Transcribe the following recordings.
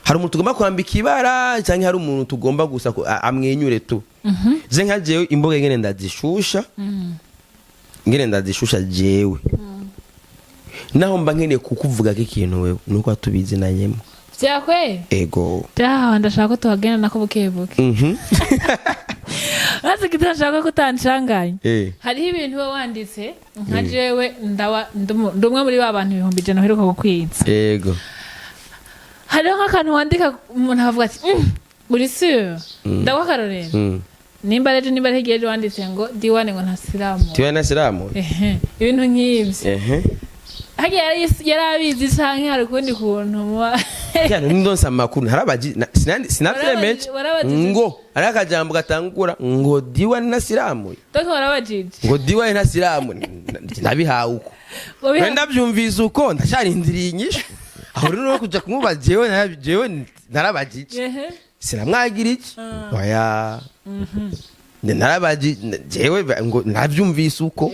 Hari umuntu tugomba kwambika ibara cyangwa hari umuntu tugomba gusa amwenyure tu? Je nka jewe, imboga ngene ndazishusha, ngene ndazishusha jewe, naho mba nkeneye kukuvuga ko ikintu wewe nuko atubizi nanyemo. Vyakweli? Ego. Jaha, ndashaka ko tuhagenda nako buke buke. Urazi ko ndashaka ko utancanganya. Hariho ibintu uba wanditse, nka jewe ndawa ndi umwe muri ba bantu 100,000 uheruka gukwiza. Hariho nk'akantu wandika umuntu akavuga ati: Uri sûr?" Ndaguha akarorero. Nimba rero, nimba ari hirya y'ejo, wanditse ngo D1 ngo ntasilamu. Tiwe na silamu. Ehe, ibintu nk'ibyo. Harya yari abizi canke hari ukundi kuntu muba? Yani ndonsa amakuru harabaji sinavyemeje. Warabajije? Ngo ari akajambo gatangura ngo D1 na silamu. Donc warabajije? Ngo D1 na silamu, nabihawe uko. Wenda ndabyumvise uko, ndacyarindiriye inyishu. Aho rero no kuja kumubaza jewe, jewe narabajije. Sinamwagira iki, oya. Narabaji jewe ngo nabyumvise uko.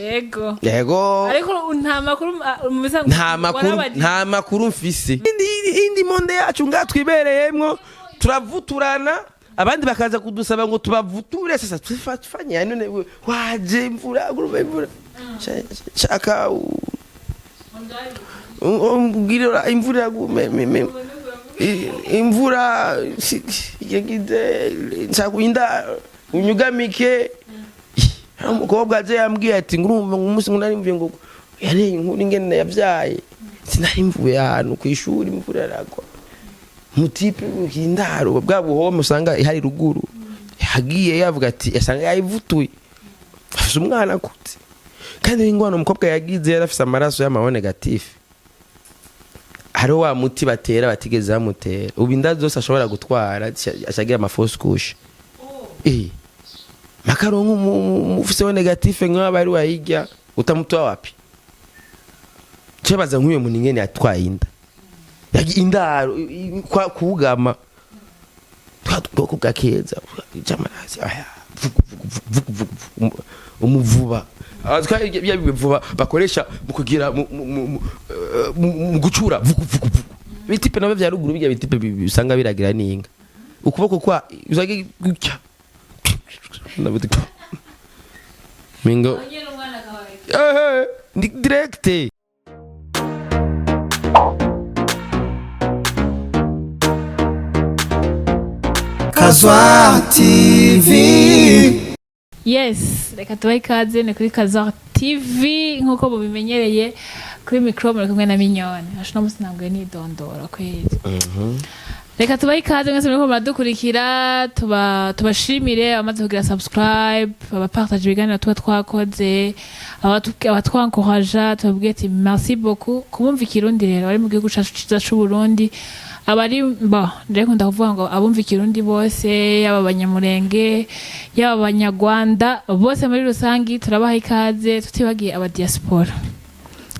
Yego. Ariko nta makuru, mu bisanzwe Nta makuru. warabajije? Nta makuru mfise. Indi monde yacu nga twibereyemwo, turavuturana, abandi bakaza kudusaba ngo tubavuture. Sasa tufanye none waje imvura, urumva imvura, shaka umbwira imvura iragume, imvura yagize, nshaka inda unyugamike. Hari umukobwa aje yambwiye ati ngurumva ngo umunsi ngo nari mvuye, ngo yareye inkuru ingene yavyaye. Sinari mvuye ahantu ku ishuri, imvura iragwa, mu type indaro bwa buhome usanga ihari ruguru, yagiye yavuga ati yasanga yayivutuye, afise umwana akuze. Kandi ingwano umukobwa yagize, yari afise amaraso y'ama O négatif. Hariho wa muti batera batigeze bamutera. Ubu inda zose ashobora gutwara acagira ama fausses couches. Makaronka umufise O négatif nk'aba ari wayirya utamutoa wapi? Cebaza nk'uyo muntu ingene yatwaye inda. Indaro kugama twa bwoko bwa keza jamarazi aya vugu vugu vugu vugu umuvuba. Twa bya bivuba bakoresha mu kugira mu gucura vugu vugu vugu. Bi type nabyo vya ruguru, bijya bi type usanga biragira n'inka ukuboko kwa uzage gutya. Ndavuga mingo. Nyine umwana akaba Eh, ndi direct. Kazwa TV. Yes, reka tubahe ikaze, ni kuri Kazwa TV nk'uko mubimenyereye. Kuri mikoro muri kumwe na Minyone. Asho no musi ntabwo nidondora kweri. Reka tubahe ikaze mwese muriko muradukurikira, tubashimire abamaze kugira subscribe, abapartage ibiganiro tuba twakoze, abatwankoraja, tubabwiye ati merci beaucoup. Kubumva ikirundi rero bari mu gihugu cacu ciza c'Uburundi, abari bo ndakunda kuvuga ngo abumva ikirundi bose, yaba abanyamurenge, yaba abanyarwanda, bose muri rusangi turabaha ikaze, tutibagiye aba diaspora.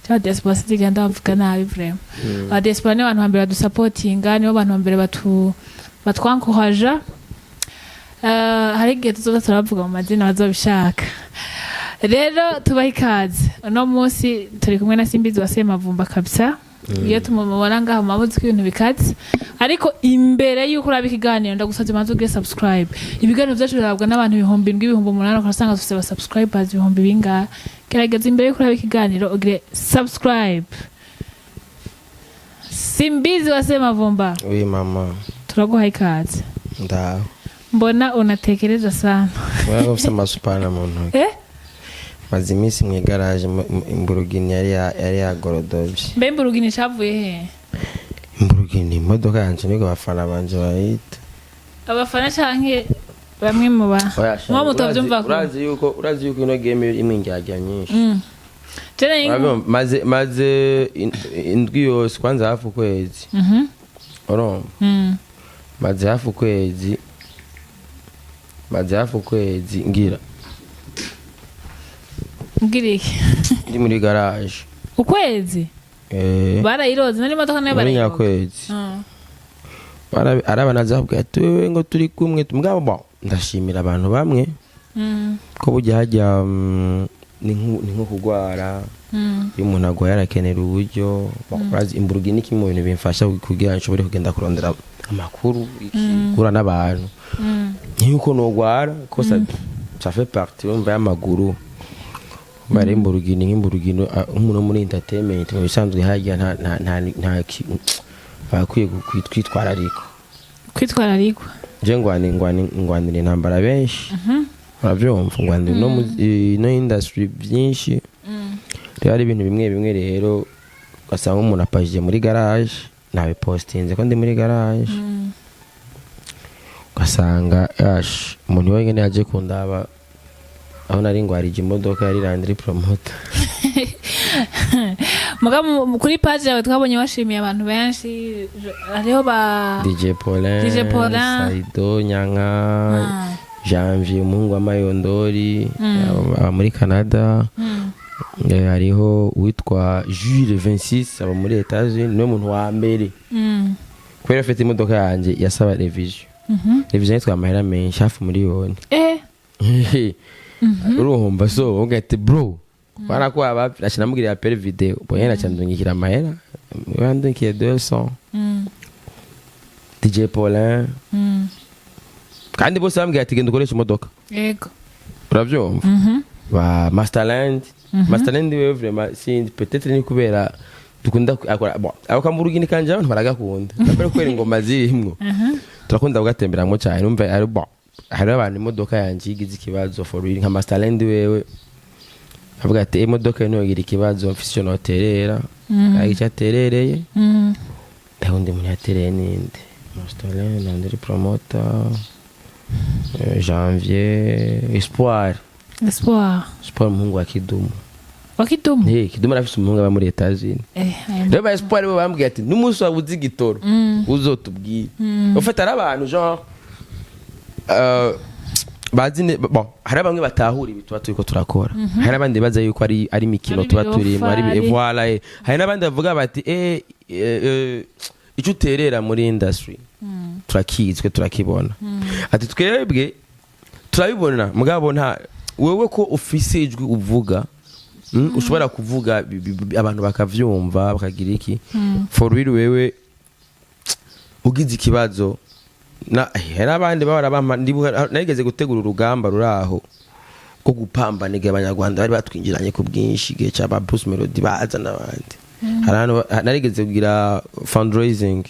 Aba diaspora sinzigera ndabavuga nabi vraiment. Aba diaspora ni abantu bambere badusapotinga, nibo bantu bambere batwankoraja. Hari igihe tuzoza turabavuga mu mazina bazobishaka. Rero tubaha ikaze. Uno munsi turi kumwe na Simbizi wa Semavumba kabisa. Iyo tumubona ngaha mumabuzi ko ibintu bikaze. Ariko imbere y'uko uraba ikiganiro, ndagusabye manze ugire subscribe. Ibiganiro vyacu birabwa n'abantu 7,000, 8,000, ugasanga dufise aba subscribers ibihumbi bingahe. Gerageza imbere y'uko uraba ikiganiro ugire subscribe. Simbizi wa Semavumba. Oui mama. Turaguha ikaze. Ndaho. Mbona unatekereza sana. Wewe ufise amasupana mu ntoki. Eh? Maze iminsi mu igaraje, imburugini yari yagorodovye. Mbe imburugini cavuye he? Imburugini, imodoka yanje, niko abafana banje bayita. Abafana canke bamwe mu ba mwo mutavyumva ko Urazi yuko ino game imwe indyarya nyinshi. Jene. Urabona, maze indwi yose, kwanza hafi ukwezi. Urumva, maze hafi ukwezi, maze hafi ukwezi ngira Mbwira iki? Ndi muri garage. Ukwezi? Eh. Barayiroze nari imodoka nayo Muri barayiroga. nyakwezi. Arabana zabwiye ati wewe ngo turi kumwe. Mugabo bon, ndashimira abantu bamwe ko burya hajya ni nko kugwara. Iyo umuntu agwaye arakenera uburyo. Bon, urazi imburugi ni kimwe mu bintu bimfasha kugira ngo nshobore kugenda kurondera Amakuru iki, guhura n'abantu, nk'uko nogwara ko ça fait partie, urumva, y'amaguru bari imburugini, nk'imburugino, nk'umuntu wo muri entertainment mu bisanzwe harya nta bakwiye kwitwararika. Kwitwararikwa. Je ngwanira intambara benshi, urabyumva, ngwanira no mu no industry byinshi. Rero hari ibintu bimwe bimwe rero ugasanga umuntu apajije muri garage, nabipostinze ko ndi muri garage, ugasanga yash umuntu wenyine yaje kundaba aho nari ngwarije imodoka yari Landry Promoter. Muga kuri page yawe twabonye washimiye abantu benshi, hariho ba DJ Paulin, DJ Paulin. Saido Nyanka, Janvier umuhungu wa Mayondori aba muri Canada. Hariho uwitwa Jules 26 aba muri Etats-Unis, niwe muntu wa mbere kubera afite imodoka yanjye yasaba révision. Révision yitwa amahera menshi, hafi miliyoni. Urumva, so uvuga ati bro, bana ko aba aca namubwira appel vidéo bo nyene, aca ndungikira amahera, yandungikiye 200. DJ Paulin, kandi bose bambwira ati genda ukoreshe imodoka. Urabyumva, ba Masterland. Masterland wewe vraiment sinzi, peut-être ni kubera dukunda akora bon ako kamburugini kanje, abantu baragakunda ndabere kubera ingoma zirimwo, turakunda kugatemberamwo cyane. Numva ari bon, hariho abantu imodoka yanje igize ikibazo for real, nka Masterland wewe avuga ati imodoka ye ntiyogira ikibazo mfise icyo noterera, ariko icyo aterereye. Ndabona umuntu yatereye ninde? Masterland, Andri Promoter, Janvier, Espoir. Espoir. Espoir umuhungu wa Kidumu. Wa Kidumu? Hey, Kidumu arafise umuhungu aba muri Etats-Unis. Rero ba Espoir bo bambwiye ati n'umunsi wabuze igitoro uzotubwire. Ufite ari abantu genre bazi bon, hari bamwe batahura ibi tuba turiko turakora, hari abandi baza yuko ari imikino Ari tuba turimo, ari ibirofa, voilà, hari n'abandi bavuga bati icyo uterera muri industry turakizwe, turakibona, ati twebwe turabibona, mugabo nta wewe ko ufise ijwi uvuga, ushobora kuvuga abantu bakavyumva bakagira iki. For real, wewe ugize ikibazo na hari n'abandi bahora bampa. Ndibuka narigeze gutegura urugamba ruri aho rwo gupambana igihe abanyarwanda bari batwinjiranye ku bwinshi, igihe cya ba Bruce Melody baza n'abandi. Hari ahantu narigeze kugira fundraising.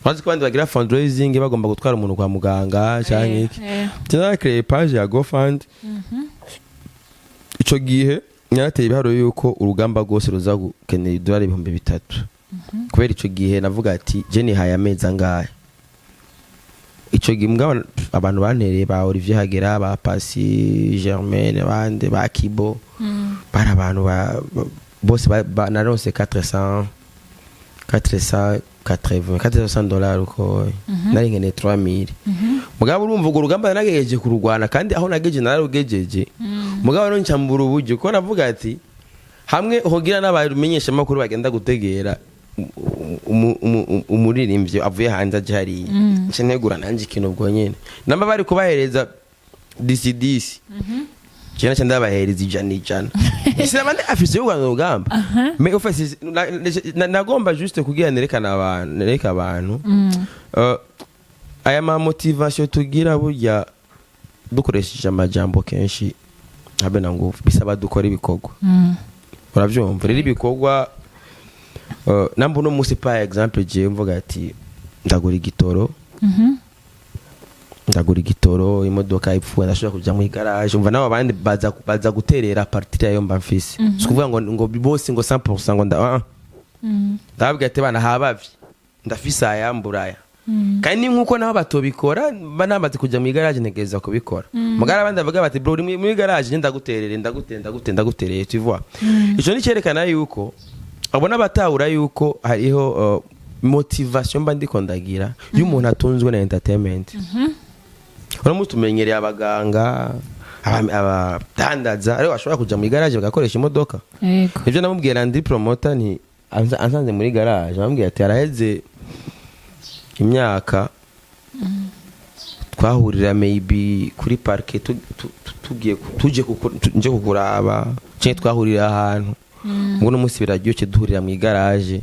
Bazi ko abandi bagira fundraising bagomba gutwara umuntu kwa muganga cyangwa iki. Narakreye page ya GoFund. Ico gihe narateye ibiharuro yuko urugamba rwose ruza gukenera idolari 3000, kubera ico gihe navuga ati je nihaye amezi angahe. Ico gihe mugabo abantu bantereye, ba Olivier Hagera, ba Pasi Germaine, abandi ba Kibo, bari abantu bose naronse 400 480 400 dollars, uko nari nkeneye 3000. Mugabo urumva urwo rugamba naragejeje kurugwana, kandi aho nagejeje nararugejeje, mugabo rero ncambura uburyo, kuko navuga ati hamwe hogira n'abamenyesha amakuru bagenda gutegera umuririmbyi avuye hanze aje hariya, nce ntegura nanjye ikintu. Ubwo nyene namba bari kubahereza disi disi, je naca ndabahereza ijana ijana, sinaba ndi afise yo kurwana urugamba. Mais au fait, nagomba juste kugira nerekana abantu, nereka abantu aya ma motivation tugira burya dukoresheje amajambo kenshi habe na nguvu, bisaba dukora ibikorwa. Uravyumva rero, ibikorwa namba uno munsi par exemple jewe mvuga ati ndagura igitoro, ndagura igitoro, imodoka ipfuye ndashobora kuja mu igaraje, umva nabo abandi baza guterera partir yayo mba mfise. Si ukuvuga ngo bose ngo 100% ngo nda ndababwira ati bana habavye, ndafise ayambura aya, kandi ni nkuko nabo batobikora mba namaze kuja mu igaraje, ntegereza kubikora. Mugara abandi bavuga bati bro, uri mu igaraje, nje ndaguterere, ndagute ndagute ndagutereye, tu vois. Ico ni cerekana yuko abona batahura yuko hariho motivation mba ndiko ndagira iyo umuntu atunzwe na entertainment. Uramutse tumenyereye abaganga, abadandaza, ariko bashobora kuja mu igaraje bagakoresha imodoka. Ibyo namubwira ndi promoter nti ansanze muri garage, namubwira ati araheze imyaka twahurira maybe kuri parke tugiye tuje nje kukuraba, canke twahurira ahantu ngo no munsi biraryoshye duhurira mu igaraje,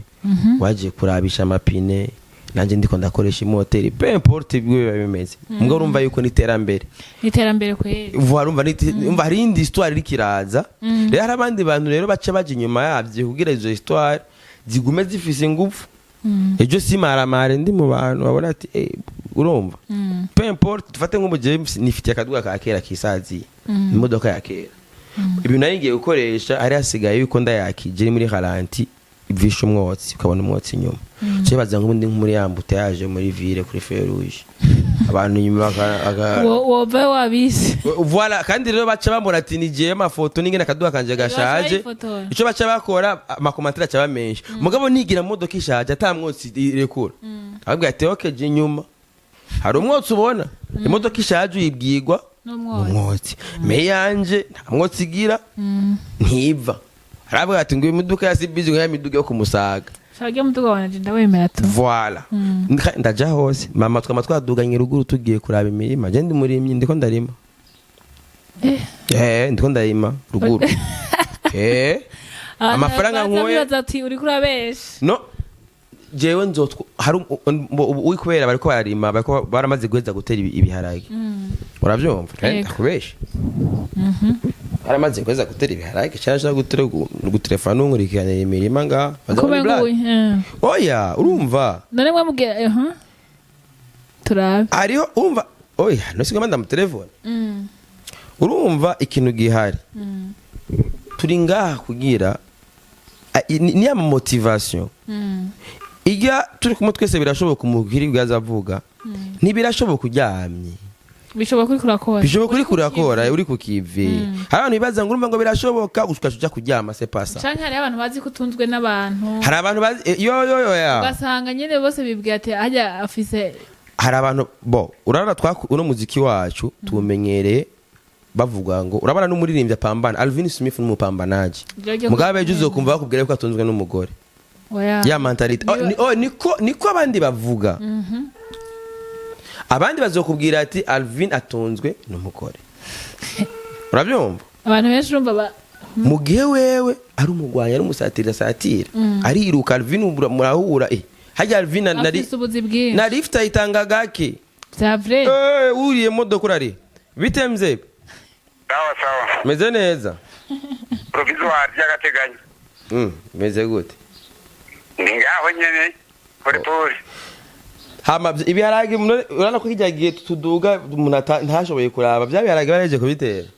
wagiye kurabisha amapine. Nanjye ndiko ndakoresha imoteri, peu importe ibyo biba bimeze, mbwa urumva yuko n'iterambere. Iterambere kweri. Vuba urumva umva hari indi histoire iriko iraza. Rero hari abandi bantu rero baca baja inyuma yavyo kugira izo histoire zigume zifise ingufu. Ejo si maramare ndi mu bantu babona ati urumva, peu importe, dufate nk'ubu nifitiye akaduga ka kera kisaziye, imodoka ya kera. Ibintu nari ngiye gukoresha, hari hasigaye yuko ndayakije iri muri ralenti, ivisha umwotsi, ukabona umwotsi inyuma. Cyo baza nk'ubundi nko muri embouteillage muri ville, kuri feu rouge, abantu inyuma Wova wabise. Voilà, kandi rero baca bambona ati nigiye amafoto n'ingene akaduga kanje gashaje. Bayifotora. Ico baca bakora, ama commentaires aca aba menshi. Mugabo nigira mu modoka ishaje ata mwotsi irekura, ababwira ati: "Okay, je inyuma hari umwotsi." Ubona imodoka ishaje uyibwirwa n'umwotsi. Umwotsi me yanje nta mwotsi igira, ntiva. Aravuga ati ngo imodoka ya Simbizi, ngo ya miduga yo kumusaga. Shaka muduga wanje ndawemera tu. Voilà. Ndaja hose, mama, twama twaduganye ruguru tugiye kuraba imirima. Je ndi murimyi, ndiko ndarima. Ndiko ndarima ruguru. Amafaranga nkuye- Baza ati uriko urabesha. No, jewe nzotwo hari ubu kubera bariko bararima, bariko baramaze guheza gutera ibiharage, uravyumva? Yego. Ndakubesha, baramaze guheza gutera ibiharage cyangwa gutera, gutelefona n'unkurikirana imirima ngaha. Baza muri Kuba blague. nguye. Oya, urumva. None mwamubwira turabe. Hariho, urumva, oya, nosiga ndamutelefone. Urumva ikintu gihari, turi ngaha kugira ni ya motivation ijya turi kumwe twese. Birashoboka umubwira ibyo azavuga, ntibirashoboka uryamye. Bishoboka uriko urakora. Bishoboka uriko urakora, uri ku kivi. Hari abantu bibaza ngo urumva ngo birashoboka ugaca uja kuryama, c'est pas ça. Canke hariho abantu bazi ko utunzwe n'abantu. Hari abantu bazi yo yo yo ya. Ugasanga nyene bose bibwira ati hajya afise. Hari abantu bo urabona uno muziki wacu tuwumenyereye bavuga ngo urabona n'umuririmbyi apambana, Alvin Smith n'umupambanaji. Mugabe ejo uzokumva bakubwira ko atunzwe n'umugore. Oya. Ya mentalité, oh, oh, niko abandi bavuga. Abandi bazokubwira ati Alvin atunzwe n'umugore, urabyumva? Abantu benshi urumva Mu gihe wewe ari umugwanyi, ari umusatira, satira, ariruka. Alvin murahura, hajya Alvin nari afise ubuzi bwinshi. Na lift ayitanga gake. Vya vrai. Uriye modoka urari bite mzee? Sawa sawa. Meze neza. Provisoire by'agateganyo. Meze gute? Ni ngaho nyene. Pole pole. Hama ibiharage urabona ko kijya gihe tuduga umuntu ntashoboye kuraba bya biharage barahejeje kubitera.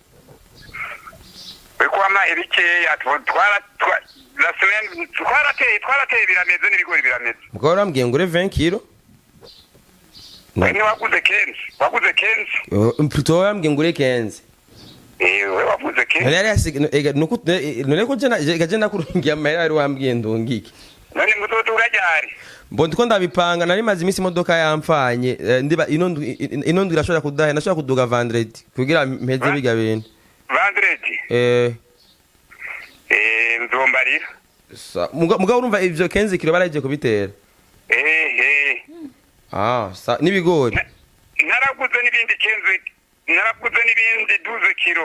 Uri kwama ibikeya twara la semaine twarateye birameze, n'ibigori birameze. Mugabo urambwiye ngo ure 20 kilo. We ntiwaguze 15. Waguze 15. Plutôt urambwiye ngo ure 15. We waguze None 15. yari yasiga ega nuko none ko jena ega jena kurungiye amahera yari wambwiye ndungike. None muzoduga ryari? Mbo ndiko ndabipanga, nari maze iminsi imodoka yampfanye, ndiba ino ndwi irashobora kudahe, nashobora kuduga vendredi kugira mpeze biga bintu. Vendredi. Nzombarira. Mugabo urumva ivyo 15 kilo barahejeje kubitera. Ah, n'ibigori. Naraguze n'ibindi 15, naraguze n'ibindi 12 kilo.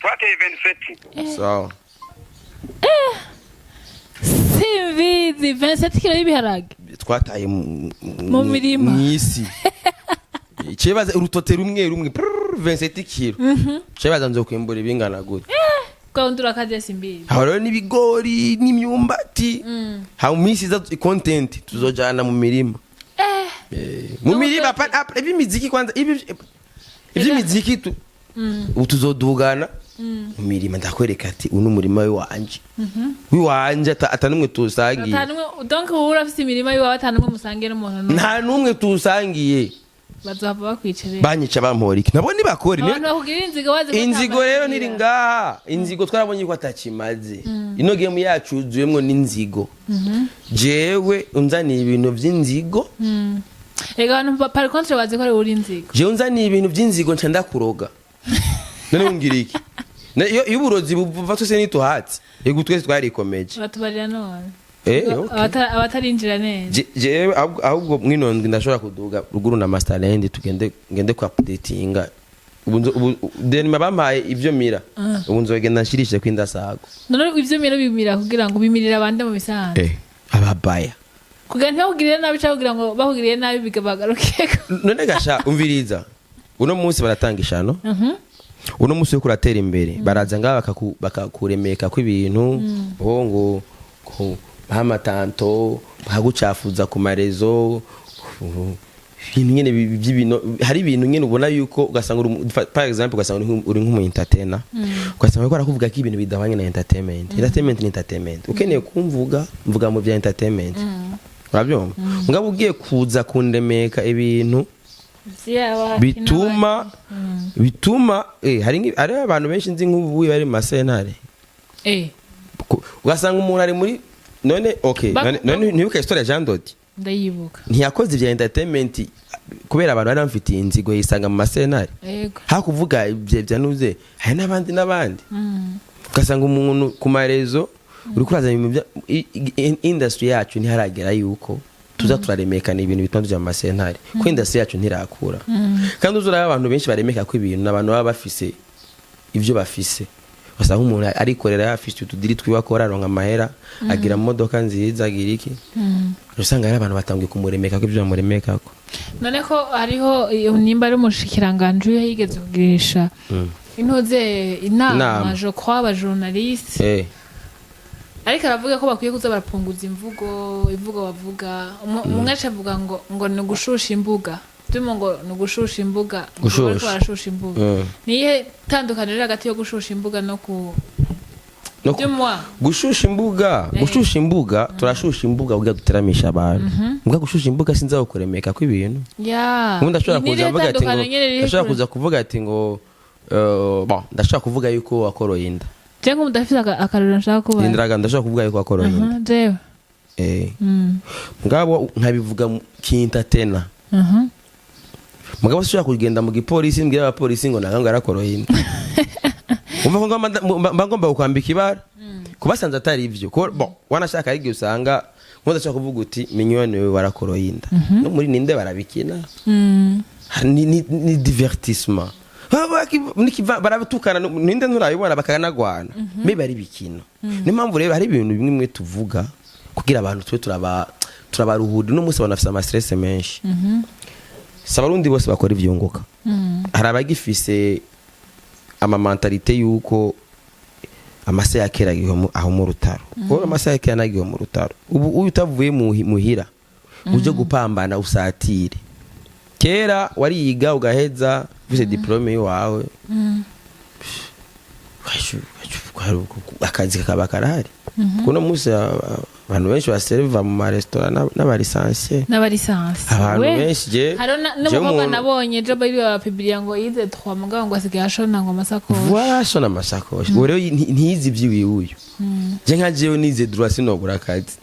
Twateye 27. Sawa. Simbizi, 27 kilo y'ibiharage. Twataye Mu mirima. Mw'isi cebaza urutote rumwe rumwe prrr, 27 kilo, cebaza nzokwimbura ibingana gute? Bwa urakaze Simbizi. Aho rero n'ibigori n'imyumbati, ha mu minsi iza content tuzojana mu mirima. Mu mirima iby'imiziki kwanza, iby'imiziki tu ubu tuzodugana mu mirima, ndakwereka ati uno murima w'iwanje, w'iwanje ata n'umwe tuwusangiye. Atanumwe, donc wowe urafise imirima yiwawe atanumwe musangiye n'umuntu n'umwe? Nta n'umwe tuwusangiye. Bazohava bakwica rero. Banyica bampora iki? Nabo ntibakore. Abantu bakugirira inzigo bazi ko Inzigo rero niri utabagira. ngaha, inzigo twarabonye ko atakimaze. Ino game yacu yuzuyemwo n'inzigo. Jewe unzaniye ibintu vy'inzigo. Ega abantu par contre bazi ko ari uri inzigo. Jewe unzaniye ibintu vy'inzigo nca ndakuroga. None wumvira iki? Iyo uburozi buva twese ntituhatse, yego twese twarikomeje. Batubarira none. Okay. Abatarinjira neza. Jewe ahubwo mwino ndwi ndashobora kuduga ruguru na Masterland, tugende ngende ku updatinga. Ubu denima bampaye ivyo mira, ubu nzogenda nshirishe kwindasago. None ivyo mira bimira kugira ngo bimirire abandi mu bisanzwe? Ababaya. Kugira ntibakugirire nabi cyangwa kugira ngo bakugiriye nabi bigabagarukeko. None gasha, umviriza, uno munsi baratanga ishano, uno munsi uriko uratera imbere, baraza ngaha bakakuremeka ko ibintu ngo ngo nk'amatanto, bakagucafuza ku ma réseaux, ibintu nyene by'ibintu. Hari ibintu nyene ubona yuko ugasanga par exemple ugasanga uri nk'umu entertainer, ugasanga bariko barakuvuga ko ibintu bidahwanye na entertainment. Entertainment ni entertainment. Ukeneye kumvuga, mvuga mu bya entertainment, urabyumva? Mugabo ugiye kuza kundemeka ibintu bituma hari abantu benshi nzi nk'ubu bari mu masentare. Ugasanga umuntu ari muri none, okay, none ntibuka histoire ya Jean Dodi? Ndayibuka. Ntiyakoze ibya entertainment kubera abantu bari bamufitiye inzigo, yisanga mu masentare. Hakuvuga ibyo bya nuze, hari n'abandi n'abandi. Ugasanga umuntu ku ma réseaux uri kurazana ibintu bya industry yacu ntiharagera yuko tuza turaremekana ibintu bituma tuja mu masentare, ko industry yacu ntirakura. Kandi uzi, uraba abantu benshi baremeka ko ibintu ni abantu baba bafise ibyo bafise. Ugasanga umuntu arikorera, yafise utudiri twiwe akora, aronka amahera, agira modoka nziza, agira iki, usanga hari abantu batangiye kumuremeka ko ibyo bamuremekako. None ko hariho nimba ari umushikiranganji yigeze kugirisha intuze inama, Inama. je crois aba journaliste, ariko aravuga ko bakwiye kuza barapunguza imvugo bavuga. Umwe aca avuga ngo ni ugushusha imbuga, turimo ngo ni ugushusha imbuga, ngo Gushusha. bariko barashusha imbuga. Niyihe tandukaniro riri hagati yo gushusha imbuga no ku No Dis-moi. Gushusha imbuga, gushusha imbuga, turashusha imbuga kugira duteramisha abantu. Mbwa gushusha imbuga sinza kuremeka ko ibintu. Ubundi ndashobora Ni kuza irihe mvuga ati ngo tandukaniro nyene riri ndashobora kuza kuvuga ati ngo bon, ndashobora kuvuga yuko wakoroye inda. Je nk'ubu ndafise akarorero nshaka kubaza. Indiraga, ndashobora kuvuga yuko wakoroye inda. Jewe? Mugabo nkabivuga kintatena. Mugabo sinshobora kugenda mu gipolisi mbwira abapolisi ngo nanga ngo yarakoroye inda. Umva ko mba ngomba kukwambika ibara kubasanze atari ivyo. Bon, wanashaka ari igihe usanga nkuko ndashobora kuvuga uti: "Mignone, wewe warakoroye inda." No muri ninde barabikina. Ni divertissement. Baratukana ninde nturabibona bakanagwana, mbe bari bikino. Niyo mpamvu rero hari ibintu bimwe bimwe tuvuga kugira abantu tube turabaruhura. Uno munsi abantu bafise ama stress menshi. Si Abarundi bose bakora ivyunguka. Hari abagifise ama mentalité yuko amase ya kera aho mu rutaro. Wowe, amase ya kera nagiye mu rutaro. Ubu uyu utavuye muhira uje gupambana usatire. Kera wariga ugaheza ufise diplôme iwawe, akazi kakaba karahari. Kuno munsi abantu benshi baserva mu maresitora n'aba licenciés. N'aba licenciés. Abantu benshi je Hariho je n'umukobwa umuntu- nabonye ejo bari babapibiriya ngo yize trois, mugabo ngo asigaye ashona ngo amasakoshi. Voilà, ashona amasakoshi. Ubu rero ntiyizi ivy'iwiwe uyu. Je nka jewe nize droit sinobura akazi.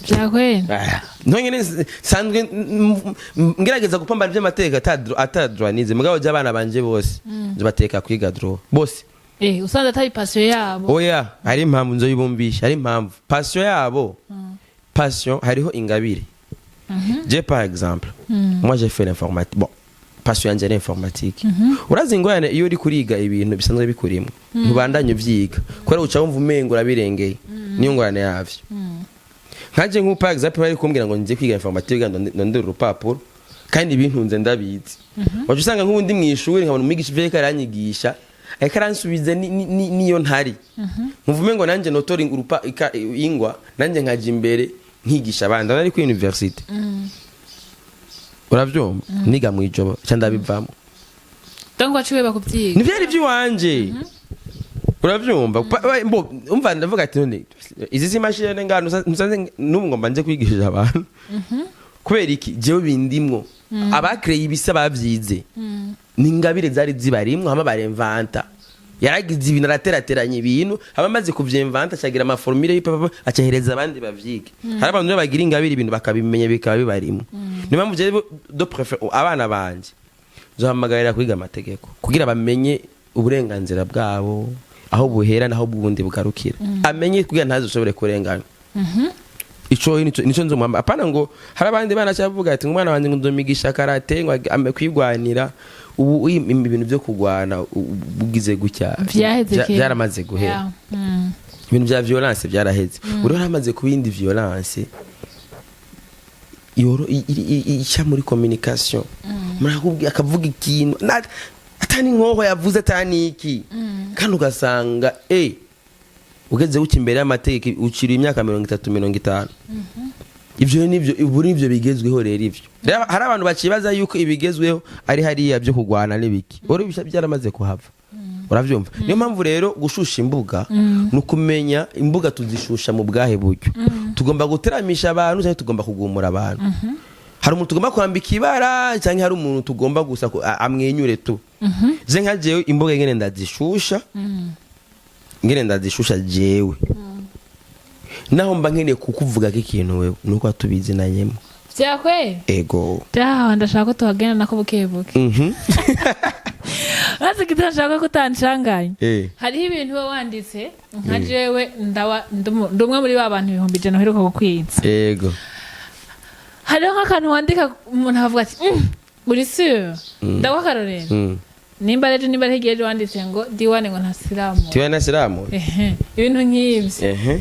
Vyakwera. Ah, ntonyene sanzwe ngerageza gupambana ivy'amategeko ata droit nize. Mugabo je abana banje bose nzobateka kwiga droit bose. Usanze atari passion yabo? Oya, hari impamvu nzoyibumbisha, hari impamvu passion yabo, passion hariho ingabire. Je par exemple, moi j'ai fait l'informatique. Bon, passion yanje ari informatique. Urazi ingorane iyo uri kuriga ibintu bisanzwe bikurimo, ntubandanye uvyiga kubera uca wumva umengo urabirengeye. Niyo ngorane yavyo. Nkaje nk'ubu par exemple bari kumbwira ngo nje kwiga informatique ndondera urupapuro, kandi ibintunze ndabizi. Waca usanga nk'ubu ndi mw'ishuri, nkabona umwigisha ivyo ariko aranyigisha, ariko aransubiza niyo ntari nkuvume ngo nanjye notora ingwa, nanjye nkaja imbere nkigisha abandi. Ari kuri université, uravyumva, niga mw'ijoro ca ndabivamo. Donc waciwe bakuvyiga? Ntivyari ivy'iwanje, uravyumva? Umva, ndavuga ati: "None izi si mashini ngano nsanze n'ubu ngomba nje kwigisha abantu kubera iki?" Jewe bindimwo, abakreye ibisa bavyize, ni ingabire zari zibarimwo. Hama baremvanta, yaragize ibintu, araterateranya ibintu, hama amaze kuvyemvanta acagira ama formule y'ipapa, acahereza abandi bavyige. Hari abantu rero bagira ingabire, ibintu bakabimenya bikaba bibarimwo. Niyo mpamvu jewe de préfère abana banje nzohamagarira kwiga amategeko kugira bamenye uburenganzira bwabo aho buhera naho bwundi bugarukira, amenye kugira ntazoshobore kurenganywa. Ico nico nzomuhamba. Apana ngo hari abandi bana cyavuga ati ngo umwana wanjye ngo nzomigisha karate ngo kwigwanira. Ubu ibintu byo kugwana bugize gutya Vyaheze kera. Byaramaze guhera. Yeah. Ibintu bya violence byaraheze. Ubu rero hamaze kuba iyindi violence. Yoro ica muri communication, murakubwira akavuga ikintu atani nkoho yavuze, atani iki, kandi ugasanga ugeze guca imbere y'amategeko uciriye imyaka 30, 50. Ivyo nivyo ubu nivyo bigezweho. Rero ivyo rero hari abantu bacibaza yuko ibigezweho ari hariya byo kugwana n'ibiki, uri byaramaze kuhava, uravyumva? Niyo mpamvu rero gushusha imbuga ni ukumenya imbuga tuzishusha mu bwahe buryo. Tugomba guteramisha abantu cyangwa tugomba kugumura abantu? Hari umuntu tugomba kwambika ibara cyangwa hari umuntu tugomba gusa amwenyure tu? Je nka jewe, imbuga ngene ndazishusha, ngene ndazishusha jewe, naho mba nkeneye kukuvuga ko ikintu wewe nuko atubizinanyemo. Vyakweli? Ego. Jaha, ndashaka ko tuhagenda nako buke buke. Urazi ko ndashaka ko utancanganya. Hariho ibintu uba wanditse, nka jewe ndawa ndi umwe muri ba bantu 100,000 uheruka gukwiza. Hariho nk'akantu wandika umuntu akavuga ati: Uri sûr?" Ndaguha akarorero. Nimba rero, nimba ari hirya y'ejo, wanditse ngo D1 ngo ntasilamu. Tiwe na silamu. Ehe, ibintu nk'ibyo.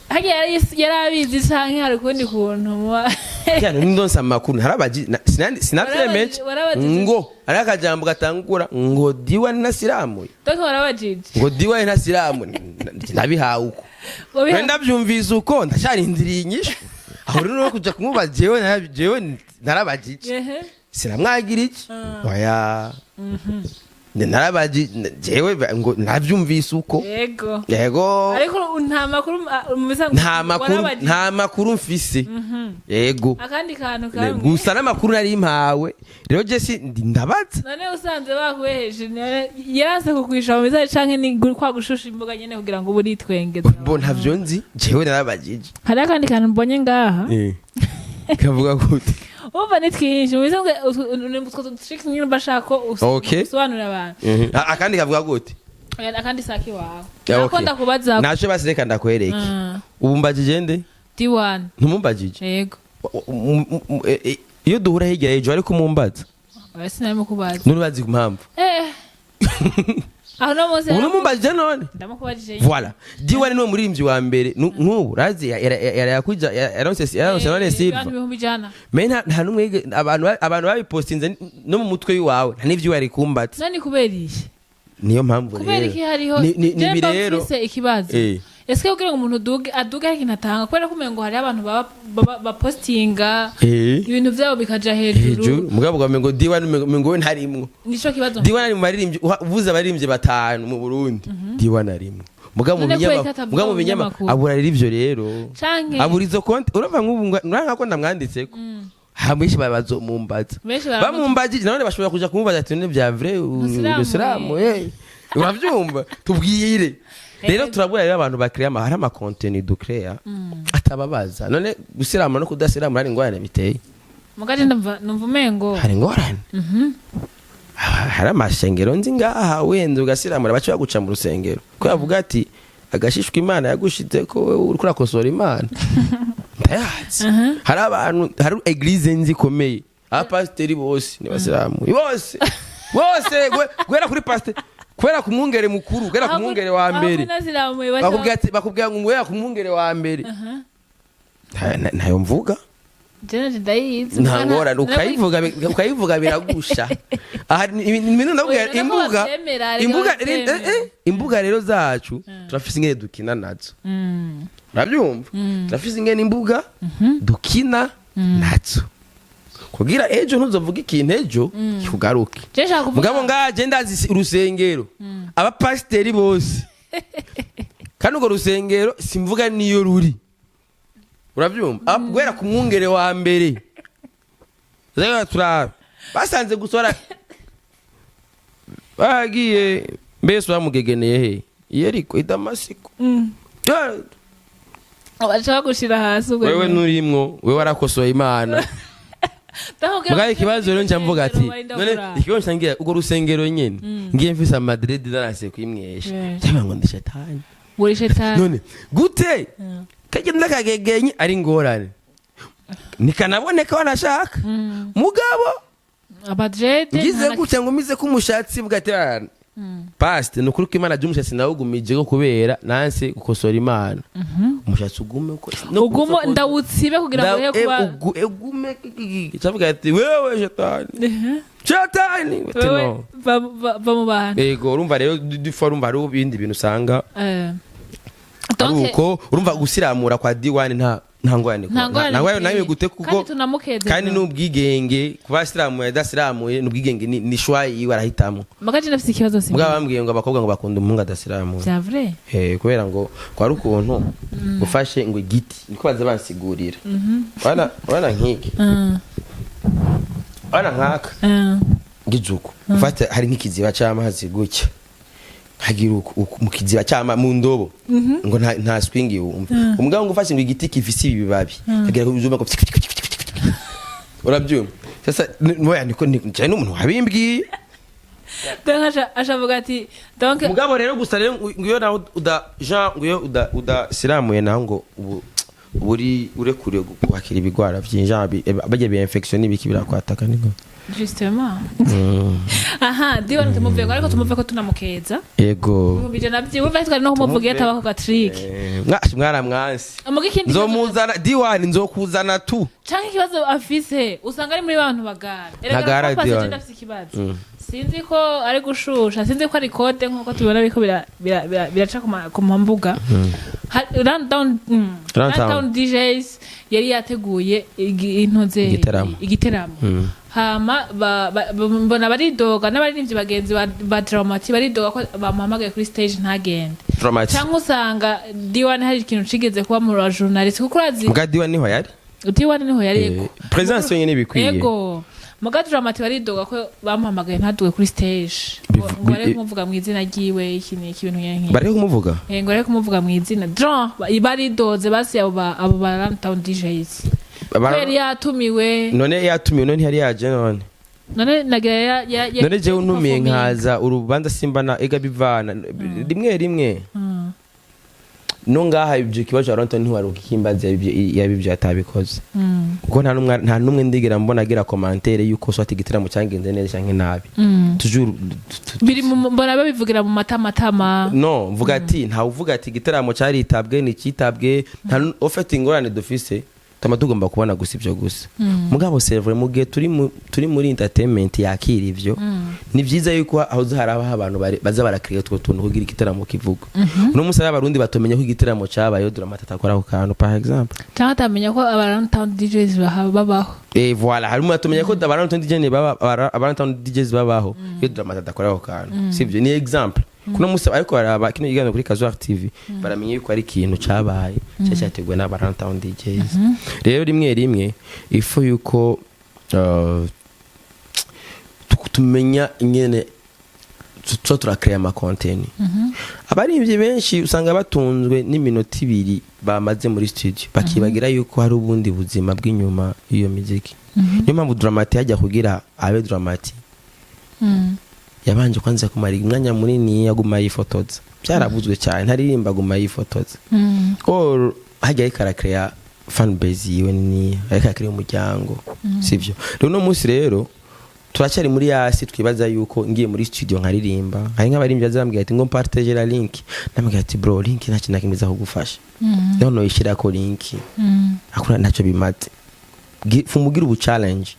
Harya yari abizi canke hari ukundi kuntu muba? Yani ndonsa amakuru harabaji sinavyemeje. Warabajije? Ngo ari akajambo gatangura ngo D1 na silamu. Donc warabajije? Ngo D1 na silamu, nabihawe uko. Wenda ndavyumvise uko, ndacarindiriye inyishu. Aho rero no kuja kumubaza jewe jewe narabajije. Sinamwagira iki, oya. Narabaji jewe ngo navyumvise uko. Yego. Ariko nta makuru mu bisanzwe? Nta makuru. Warabajije? Nta makuru mfise, yego. Akandi kantu kamwe. Gusa n'amakuru nari mpawe rero je si ndabaza. None usanze bakuheje, yaranse kukwishura mu bisanzwe canke ni kwa gushusha imbuga nyene kugira ngo ube uritwengeza? Bo ntavyo nzi, jewe narabajije. Hariho akandi kantu mbonye ngaha. Kavuga gute? Umva, ni twinshi mu bisanzwe, utwo tricks nyine mba shaka ko usobanurira abantu. Akandi kavuga gute? Oya, akandi saki wawe. Ya, Nako okay. ndakubaza. Naco basi reka ndakwereke. Ubu mbajije nde? D1. Ntumumbajije? Yego. Iyo duhura hirya y'ejo ariko mumbaza? Oya, sinarimo kubaza. None bazi impamvu? Aho no munsi. Ubu numumbajije none? Ndamukubajije. Voilà, D1 niwe muririmbyi wa mbere. Nk'ubu razi yarayakwija, yaronse none silver. Abantu 100,000. Mais nta numwe abantu babipostinze no mu mutwe wiwawe nta n'ivyo wari kumbatse. None kubera iki? Niyo mpamvu Kubera rero iki hariho ni Je ibi mba rero mfise ikibazo. Ese kugira ngo umuntu aduge, aduge hari ikintu atanga? Kubera ko umengo hariho abantu baba bapostinga ibintu vyabo bikaja hejuru. Hejuru, mugabo ugamenya ngo D1 umengo we ntarimwo. Nico kibazo. D1 ari mu baririmbyi, uvuze abaririmbyi batanu mu Burundi, D1 arimwo. Mugabo mu None kubera binyama ko atavuga mugabo mu mu binyama binyamakuru? Abura rero ivyo rero. Canke Abura izo konti. Urumva, nk'ubu uranga ko ndamwanditseko, hamwe bazomumbaza. Benshi Bamumbajije none bashobora kuja kumubaza ati: "None bya vrai Musilamu, urusiramu?" Uravyumva? Tubwire rero. Turabura rero abantu bakreya, hari ama contenu ducrea atababaza. None gusirama no kudasirama hari ingorane biteye? Mugaje ndumva, numva umengo Hari ingorane. Hari amashengero nzi ngaha wenda ugasiramura baca baguca mu rusengero ko yavuga ati agashishwa Imana yagushize ko wewe uriko urakosora Imana. Ndayazi, hari abantu, hari église nzi ikomeye, abapasiteri bose ni basilamu bose bose, guhera kuri pasiteri, guhera ku mwungere mukuru, guhera ku mwungere wa mbere. Bakubwira ati, bakubwira ngo guhera ku mwungere wa mbere. Ntayo mvuga. Jewe ndayizi. Nta ngorane, ukayivuga biragusha. Aha ibintu ndabwira. Oya, nako Imbuga bavyemera, reka imbuga bavyemera. imbuga rero zacu turafise ingene dukina nazo, urabyumva? Turafise ingene imbuga dukina nazo kugira ejo ntuzovuga ikintu ejo kikugaruke. Je nshaka kuvuga Mugabo ngaje ndazi urusengero abapasiteri bose, kandi urwo rusengero simvuga niyo ruri, urabyumva? Guhera ku mwungere wa mbere. Rero turabe basanze gusora bagiye mbese bamugegeneye he Yeriko i Damasiko. Baca bagushira hasi ubwo. Wewe Nyene. Nturimwo, wewe warakosoye Imana. Ndakubwira Mugabo ngo ikibazo rero nca mvuga ati barinda none kuraba. ikibazo nca ngira urwo rusengero nyene ngiye mfise amadredi narase kwimwesha cyangwa ngo ndi shetani. Uri shetani. None gute kagenda kagegenye ari ingorane ntikanaboneka wanashaka mugabo Abadrede ngize gutya ngo mize ko umushatsi bwaterana. Pasite, ni ukuri ko Imana by'umushatsi nawugumije ko kubera nanse gukosora Imana, umushatsi ugume uko no Ugumo gusokoza. Ndawutsibe kugira ngo uhe kuba Ugume cavuga ati: "Wewe shetani, shetani." Ati: Wewe "No." Va mu bantu. Ego, urumva rero dufa, urumva hariho ibindi bintu usanga ari Donc, uko urumva gusiramura kwa D1 nta ngorane. Nta ngorane. Nta ngorane nawe biteye. gute kuko Kandi tunamukeze. Kandi n'ubwigenge, kuba asiramuye adasiramuye n'ubwigenge, ni choix yiwe, arahitamo. Mugabo ndafise ikibazo si Mugabo bambwiye ngo abakobwa ngo bakunda umuhungu adasiramuye. Vya vrai? Eh, kubera ngo kwari ukuntu ufashe ngo igiti, niko baza bansigurira. Wana nk'iki, wana nkaka, ngizuko ufate hari nk'ikiziba c'amazi gutya, hagira uku mu kiziba cy'ama mu ndobo, ngo nta swing wumva. Umugabo ngo ufashe ngo igiti gifise ibibabi, kagira uzumva ngo urabyumva. Sasa oya, niko cyane n'umuntu wabimbwiye. Donc aca avuga ati donc Mugabo rero gusa rero ngo iyo nawe uda Jean, ngo iyo udasiramuye naho ngo ubu uri urekuriye kwakira ibigwara vyinjira, bajya bi infection n'ibiki birakwataka niko. Justement, aha D1 tumuveko, ariko tumuveko tunamukeza. Yego. 100,000 vyiwe twari no kumuvuga iyo atabaho gatrick. Mwaramwansi. Muga ikindi kibazo- Nzomuzana D1, nzokuzana tu. Canke ikibazo afise, usanga ari muri bantu bagara. Ntagara. Erega D1. ndafise ikibazo, sinzi ko ari gushusha, sinzi ko ari code, nkuko tubibona biriko biraca ku mambuga. Runtown, Runtown. Runtown DJs yari yateguye intuze Igiteramo. Igiteramo. Hama mbona baridoga n'abaririmbyi bagenzi ba Dramati, baridoga ko bamuhamagaye kuri stage ntagende. Dramati. Cyangwa usanga D1 hari ikintu cigeze kuba mu ba journalist, kuko urazi. Mbwa D1 niho yari. D1 niho yari, ego. Presence yonyine bikwiye. Ego, muga Dramati baridoga ko bamuhamagaye ntaduwe kuri stage, ngo ngo bare kumuvuga mu izina ryiwe, iki n'iki, ibintu nk'ibi. Bari kumuvuga. Eh, ngo bare kumuvuga mu izina Dran, baridoze basi abo ba Runtown DJs ko yari yatumiwe. None yatumiwe, none ntiyari yaje none? None nagira ya None jewe unumiye performing. nkaza urubanza simba na ega bivana rimwe rimwe no ngaha ibyo kibazo wa Ronton ntiwari ukimbaza yabibyo atabikoze, kuko nta numwe ndigera mbona agira commentaire yuko soit igitaramo cyagenze neza canke nabi. Toujours Biri mu mbona babivugira mu matamatama. No mvuga ati ntawe uvuga ati igitaramo cyaritabwe ntikitabwe, nta ufite ingorane dufise, tuma tugomba kubona gusa ibyo gusa. Mugabo c'est vrai, mu gihe turi muri entertainment yakira ivyo, ni byiza yuko aho harabaho abantu baza barakiriya utwo tuntu kugira igitaramo kivuga. Uno munsi hari Abarundi batomenya ko igitaramo cyabayeho Dramati atakora ako kantu, par exemple. Cyangwa atamenya ko aba Runtown DJs babaho. Eh, voilà, harimo batomenya ko aba DJ baba aba DJs babaho iyo Dramati adakora ako kantu, sivyo? Ni exemple. Kuno munsi ariko baraba kino kiganiro kuri Kazuar TV, baramenya yuko ari ikintu cabaye cyari cyateguwe n'aba Runtown DJs. Rero rimwe rimwe ifu yuko tumenya ingene tuba turakrea ama content. Abaririmbyi benshi usanga batunzwe n'iminota 2 bamaze muri studio, bakibagira yuko hari ubundi buzima bw'inyuma y'iyo miziki. Niyo mpamvu Dramati hajya kugira abe Dramati, yabanje kwanza kumara umwanya munini aguma yifotoza. Byarabuzwe cyane, ntaririmba, aguma yifotoza. Or hajya ariko arakrea fan base yiwe nini, ariko arakrea umuryango, sivyo? Rero uno munsi rero turacyari muri yasi, twibaza yuko ngiye muri studio nkaririmba. Hari nk'abaririmbyi bazambwira ati ngo partage la link, ndamubwira ati: "Bro, link nta kintu na kimwe iza kugufasha." None noyishyirako link akora ntacyo bimaze. Fumugira ubu challenge.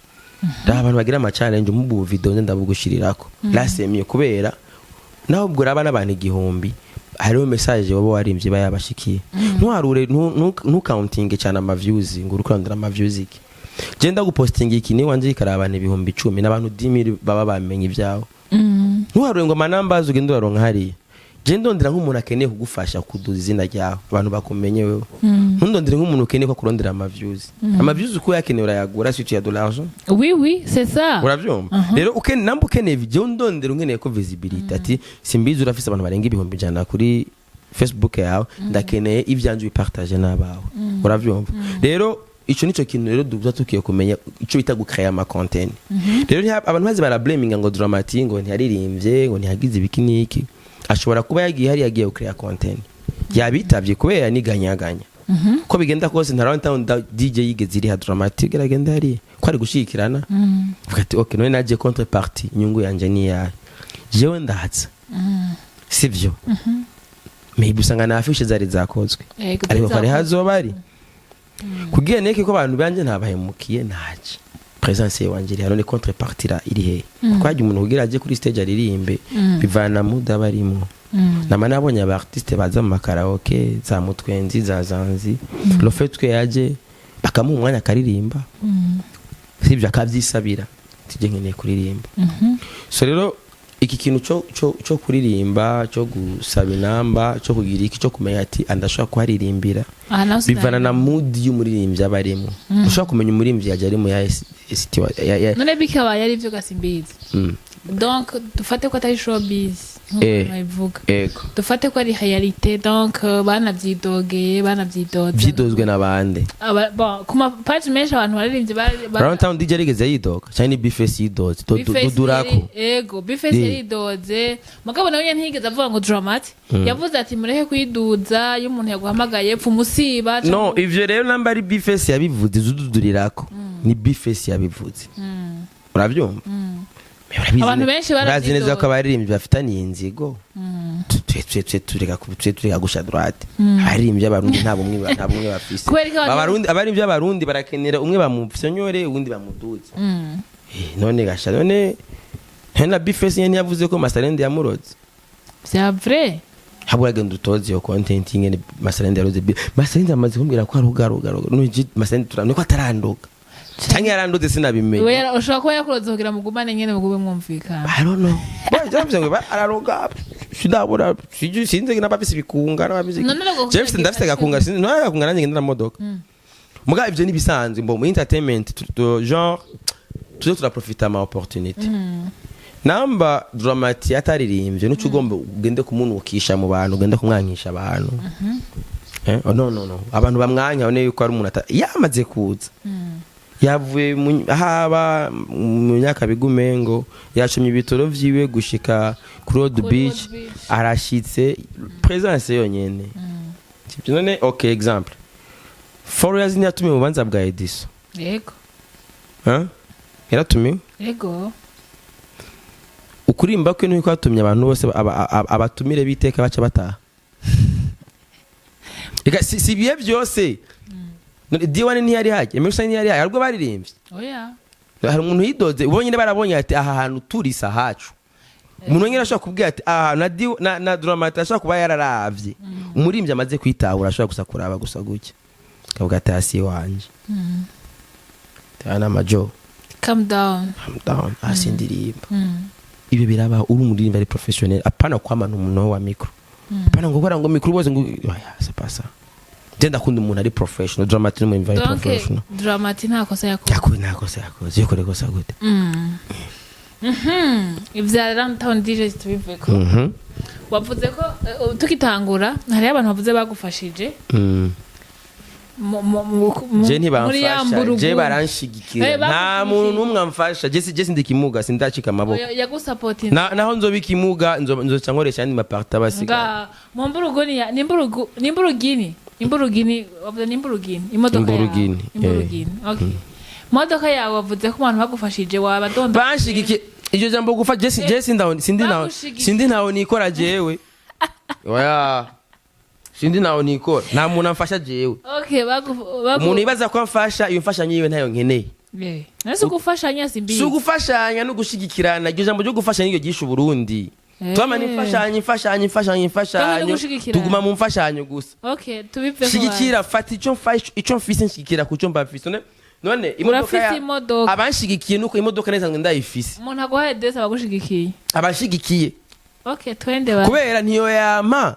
Raba abantu bagira ama challenge mu video nze ndabugushirirako lasemiye, kubera naho ubwo raba n'abantu 1000, hariho message waba warimvye bayabashikiye. Ntuharure, ntucountinge cyane ama views, ngo uri kurondera ama views. Iki je ndagupostinga iki ni wanje ikaraba abantu 10,000 n'abantu 10,000 baba bamenye ibyawe. Ntuharure ngo ama numbers ugende uraronka hariya. Je ndondera nk'umuntu akeneye kugufasha kuduza izina ryawe, abantu bakumenye wewe. Ntundondere nk'umuntu ukeneye ko kurondera ama views. Ama views uko yakeneye urayagura si tu as de l'argent. Oui, oui, c'est ça. Uravyumva rero, namba ukeneye je ndondera unkeneye ko visibility, ati simbizi, urafise abantu barenga 100,000 kuri Facebook yawe, ndakeneye ivyanje ubipartage n'abawe. Uravyumva rero, ico nico kintu rero duza tukiye kumenya, ico bita gucrea ama content. Rero abantu bazi barablaminga ngo Dramati ngo ntiyaririmbye, ngo ntiyagize ibiki n'iki. Ashobora kuba yagiye hari yagiye gucrea content, yabitavye kubera niganyaganya. Ko bigenda kose, nta Runtown DJ yigeze iriha Dramati geragenda hariya ko ari gushigikirana. Vuga ati: "Okay, none naje contrepartie, inyungu yanje ni yahe?" Jewe ndaza. Sivyo? Maybe usanga na affiche zari zakozwe, Yego, ariko kare zakozwe. hazoba ari kugira neke ko abantu banje ntabahemukiye, ntaje presence wanje iri hano, ni contrepartie iri he? Kuko hajya umuntu kugira aje kuri stage aririmbe, bivana mood aba arimwo. Nama nabonye aba artiste baza mu makaraoke za mutwenzi, za zanzi, le fait que yaje bakamuha umwanya akaririmba, sibyo? Akabyisabira, tujye nkeneye kuririmba. So rero iki kintu cyo kuririmba, cyo gusaba inamba, cyo kugira iki, cyo kumenya ati andashobora kuharirimbira, Aha naho bivana na mood y'umuririmbyi aba arimo. Ushobora kumenya umuririmbyi yaje ari mu ya None bikabaye ari byo gasimbizi, donc dufate ko atari showbiz nkuko babivuga, Ego. dufate ko ari réalité, donc banavyidogeye, banavyidoze. Vyidozwe n'abande? Bon, ku ma page menshi abantu baririmbye Brown Town DJ yarigeze yidoga cyane, ni Bface yidoze? Bface Dudurako. Ego, Bface yaridoze, mugabo nawe nyene ntiyigeze avuga ngo Dramati yavuze ati mureke kwiduza, iyo umuntu yaguhamagaye pfa umusiba. No, ivyo rero namba ari Bface yabivuze, zududurirako ni Bface yabivuze, urabyumva? Urabizi Abantu benshi urazi neza baravyidoga. ko abaririmbyi bafitaniye inzigo. Twe tureka gusha droite. Abaririmbyi b'Abarundi nta bumwe bafise. Kubera ko Abarundi, abaririmbyi b'Abarundi barakenera umwe bamufyonyore, uwundi bamuduze. None gasha, none none na Bface nyene yavuze ko Masterland yamuroze. Vya vrai? Habura genda utoze iyo content ingene Masterland yaroze. Masterland amaze kumbwira ko aruga aruga aruga. None je Masterland niko atarandoga canke yarandoze sinabimenye. We ushobora kuba yakuroze kugira mugumane nyene, mugube mwumvikana. I don't know. Boy, javuze ngo araroga. Sindabura, sinzi n'abafise ibikunga n'abafise. None rero Jeff ndafise gakunga, sinzi no gakunga nanjye ngenda na modoka. Muga ivyo nibisanzwe mbo mu entertainment genre tuzo turaprofita ama opportunité. Namba Dramati ataririmbye, nuco ugomba ugende kumunukisha mu bantu, ugende kumwankisha abantu. Oh, no no no. Abantu bamwanka one yuko ari umuntu yamaze kuza. Yavuye haba mu myaka bigumengo yacumye ibitoro vyiwe gushika kuri Road Kuri Beach, Road Beach. Arashitse, presence yonyene. Sibyo? None okay, example, 4 years ntiyatumiwe mu bubanza bwa Ediso? Yego. Huh? Yaratumiwe. Yego. Ukurimba kwe niko kwatumye abantu bose abatumire biteka baca bataha. Ega si ibihe byose. None D1 ntiyari hajya, Emerson ntiyari hajya, ahubwo baririmbye. Oya. Hari umuntu yidoze, ubonye barabonye ati aha hantu turisa hacu. Umuntu nyine ashobora kubwira ati aha na na Dramati ashobora kuba yararavye. Umurimbyi amaze kwitahura ashobora gusa kuraba gusa gutya, akavuga ati hasi wanje tana majo. Calm down. Calm down, hasi ndirimba. Ibyo birabaho uri umuririmbi ari professionnel, apana kwamana umuntu wa micro, apana ngo gukora ngo micro bose ngo oya, c'est pas ça. Je ndakunda umuntu ari professional. Dramati ni umuntu ari Donc professional. Dramati nta kosa yakoze. Yakoze, nta kosa yakoze, yakore kosa gute? Ivya Runtown DJ tubiveko. Wavuze ko tukitangura hariho abantu bavuze bagufashije Je muri ya ntibamfasha, mburugu. je baranshigikira. Eh, Nta bagushigikiye. muntu n'umwe amfasha. Je sindi kimuga, sindacika amaboko. Oya, yagusapotinze. Naho nzoba ikimuga, nzoca nkoresha andi maparta basigaye. Nga mu mburuguni ya nimburugu nimburugini imburugini, wavuze nimburugini, imodoka yawe. Imburugini, eh. Imburugini, okay. Imodoka yawe, wavuze ko abantu bagufashije wabadonda. Banshigikiye, iryo jambo gufa, je sindaho, sindi naho. Bagushigikiye. Sindi ntaho nikora jewe. Oya, sindi ntaho nikora, nta muntu amfasha jewe. Okay, bagu Umuntu yibaza ko amfasha, iyo mfashanyo yiwe ntayo nkeneye. Eh, nase gufashanya simbi. Si ugufashanya no gushigikirana. Iryo jambo ryo gufashanya niryo ryishe Uburundi. Twama ni imfashanyo, imfashanyo, imfashanyo, Twama imfashanyo. no gushigikirana. Tuguma mu mfashanyo gusa. Okay, tubiveko. Shigikira, fata icyo mfashe, icyo mfise, nshigikira ku cyo mba mfise. None imodoka Urafise imodoka. Abanshigikiye nuko imodoka neza ngo ndayifise. Umuntu aguhaye desi abagushigikiye. Abanshigikiye. Okay, twende ba. Kubera ntiyo yama,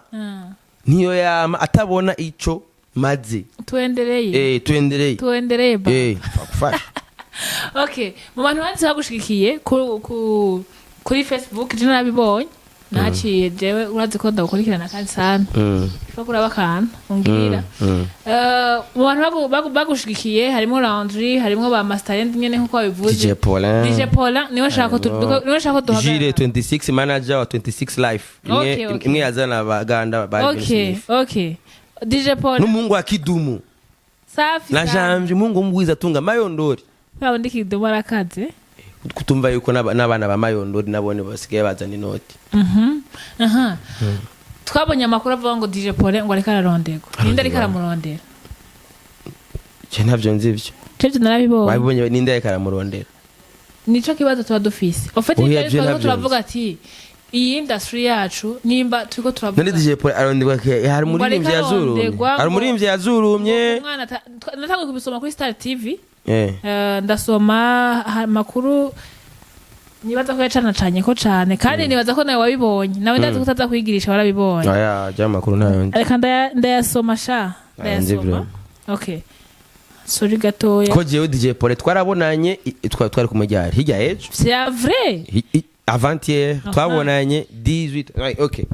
ntiyo yama atabona ico maze. Tuendeleye. Eh, tuendeleye. Tuendeleye ba. Eh, gufasha. Okay, mu bantu banditse bagushigikiye kuri Facebook, je narabibonye, naciye jewe urazi ko ndagukurikirana kandi sana, ushobora kuraba akantu umbwira. Mu bantu bagushigikiye harimo Landry, harimo ba Masterland nyene nkuko babivuze. DJ Paulin. DJ Paulin niwe nshaka ko niwe nshaka ko Jire duhagarara. 26, manager wa 26 Life, imwe Okay, okay. imwe yazana abaganda ba Alvin Okay. Smith. Okay, DJ Paulin. N'umuhungu wa Kidumu. Safi Na sana. Jamje, umuhungu w'umugwiza atunga Mayondori. Babandi Kidumu arakaze. Kutumva yuko n'abana ba Mayondori nabone basigaye bazana inoti. Aha, twabonye amakuru avuga ngo DJ Paul ngo ariko araronderwa. Ninde ariko aramurondera? Je ntavyo nzi ivyo. Cevyo narabibonye. Wabibonye? Ninde ariko aramurondera? Nico kibazo tuba dufise ufite. Oya, Ibyo je turiko ntabyo turavuga ati iyi industry yacu, nimba turiko turavuga None DJ Paul aronderwa hari Ngo ariko umuririmbyi yazurumye? aronderwa Hari umuririmbyi yazurumye? Umwana natanguye kubisoma kuri Star TV. Ndasoma amakuru, nibaza ko yacanacanye ko cane, kandi nibaza ko nawe wabibonye, nawe ndazi ko utaza kwigirisha, warabibonye. Oya, jya amakuru ntayo nzi. Reka ndayasoma sha. Ayo nzi. Ndayasoma. Okay, sorry gatoya. Ko jewe DJ Paul twarabonanye, twari kumujyari hirya ejo. C'est vrai. Avant-hier twabonanye 18. Ouais, okay,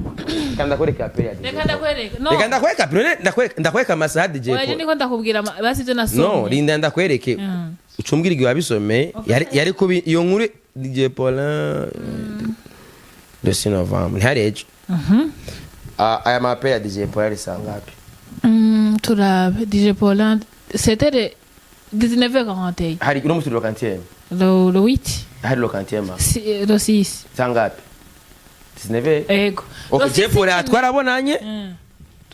reka ndakwereka appel ya DJ Reka Paul. ndakwereka, no. Reka ndakwereka appel, none ndakwereka amasaha DJ Oya, je Paul. niko ndakubwira basi ibyo nasomye. No, rinda ndakwereke. Ucumbwira igihe wabisomeye. Yari kubi iyo nkuru DJ Paul le 6 novembre, ntihari ejo. Ah, aya ma appel ya DJ Paul ari saa ngapi? Turabe DJ Paul, c'était le 19h41. Hari uno musi le quantième? Le 8. Hari le quantième? Le 6. Saa ngapi? 19? Ego. Okay. Le DJ 6 Paul nyene. twarabonanye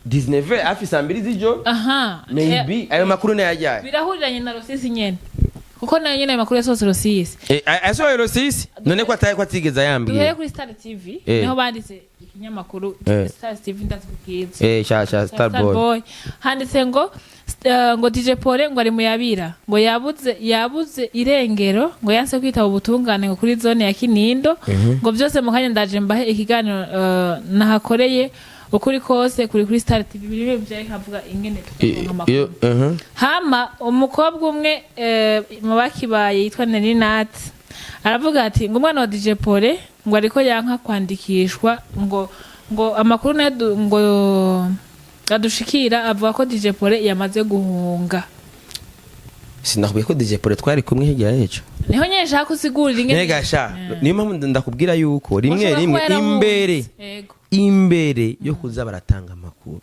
19 hafi saa 2 z'ijoro. Maybe ayo makuru nayajyaye. Birahuriranye na le 6 nyene, kuko nayo nyene ayo makuru yasohotse le 6. Asohoye le 6, none ko ataye ko atigeze Duhere ayambwira? kuri Star TV. Niho banditse ikinyamakuru. Star TV ndazi kukizi. Cha Starboy. Boy. Handitse ngo DJ Paul ngo ari muyabira, ngo yabuze irengero, ngo yanse kwitaba ubutungane, ngo kuri zone ya Kinindo. Ngo byose mu kanya ndaje mbahe ikiganiro nahakoreye. Ukuri kose kuri Star TV, biri byari kavuga ingene tukaronka amakuru. Iyo. Hama umukobwa umwe mu bakibaye yitwa Nelinat aravuga ati ngo umwana wa DJ Paul ngo ariko yanka kwandikishwa, ngo amakuru nayo ngo adushikira avuga ko DJ Paul yamaze guhunga. Sinakubwiye ko DJ Paul twari kumwe hirya y'ejo? Niho nyene nshaka kusigurira ingene. Ntega sha, niyo mpamvu ndakubwira yuko rimwe Ushobora rimwe kuba yarahunze. imbere imbere yo kuza baratanga amakuru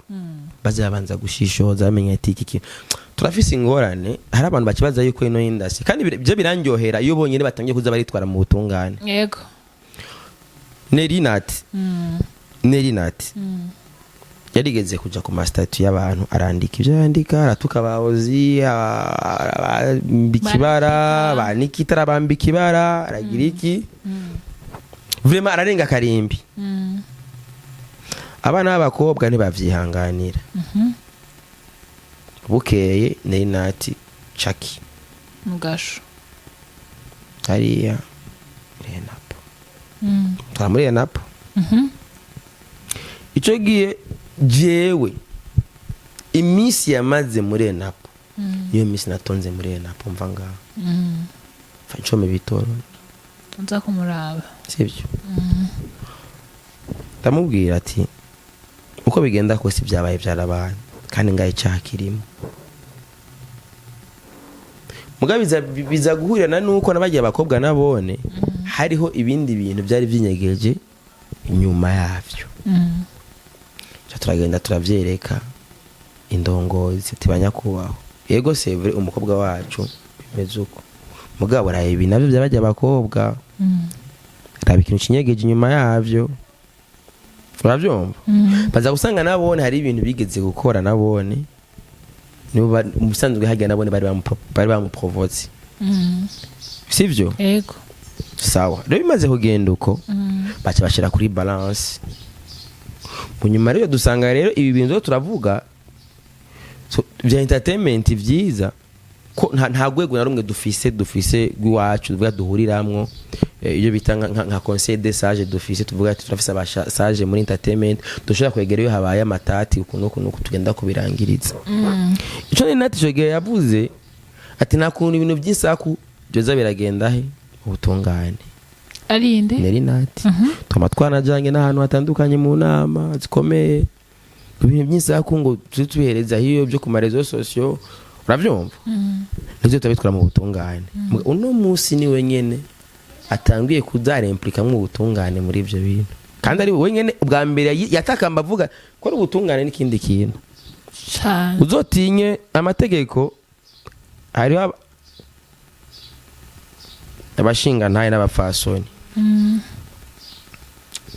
bazabanza gushishoza, bamenya ati iki kintu turafise ingorane. Hari abantu bakibaza yuko ino industry, kandi byo birandyohera iyo bonyine batangiye kuza baritwara mu butungane. Nerinat, Nerinat yarigeze kuja ku ma statut y'abantu, arandika ibyo yandika, aratuka abahozi, arabambika ibara, ba Nikita arabambika ibara, aragira iki, vraiment ararenga akarimbi. Abana b'abakobwa ntibavyihanganira. Bukeye Nerinat caki Mugasho. Hariya Renapo. Twara muri Renapo. Ico gihe jewe iminsi yamaze muri Renapo niyo minsi natonze muri Renapo, mva ngaho mva ncome bitoro. Nza kumuraba. Sibyo, ndamubwira ati uko bigenda kose byabaye byarabaye, kandi ngaho icyaha kirimo. Mugabo biza guhurirana nuko nabagiye abakobwa nabone hariho ibindi bintu byari byinyegeje inyuma yavyo. Ca turagenda turavyereka indongozi ati banyakubahwa, yego c'est vrai, umukobwa wacu bimeze uko, mugabo raba ibi navyo byabajya abakobwa, raba ikintu kinyegeje inyuma yavyo. Uravyumva? Baza gusanga nabone hari ibintu bigeze gukora, nabone nibo mu bisanzwe harya nabone bari bamuprovotse. Sivyo? Ego. Sawa, rero bimaze kugenda uko, baca bashira kuri balance. Mu nyuma rero dusanga rero ibi bintu rero turavuga, so, bya entertainment vyiza ko nta rwego na rumwe dufise rw'iwacu tuvuga duhuriramwo, iyo bita nka conseil des sages dufise, tuvuga ati turafise aba sage muri entertainment dushobora kwegera iyo habaye amatati ukuntu ukuntu uku tugenda kubirangiriza. Ico ni nati ico gihe yavuze ati nta kuntu ibintu by'isaku byoza biragenda he ubutungane. Arinde? Neri nati twama twanajanye n'ahantu hatandukanye mu nama zikomeye, ibintu by'isaku ngo tuje tubihereza hiyo byo ku ma réseaux sociaux, uravyumva, nivyo turabitwara mu butungane. Uno munsi ni wenyene atangiye kuzaremplikamwo ubutungane muri ivyo bintu, kandi ari wenyene ubwa mbere yatakamba avuga ko ari ubutungane n'ikindi kintu. Cane. Uzotinye amategeko. Hariho abashingantahe n'abafasoni.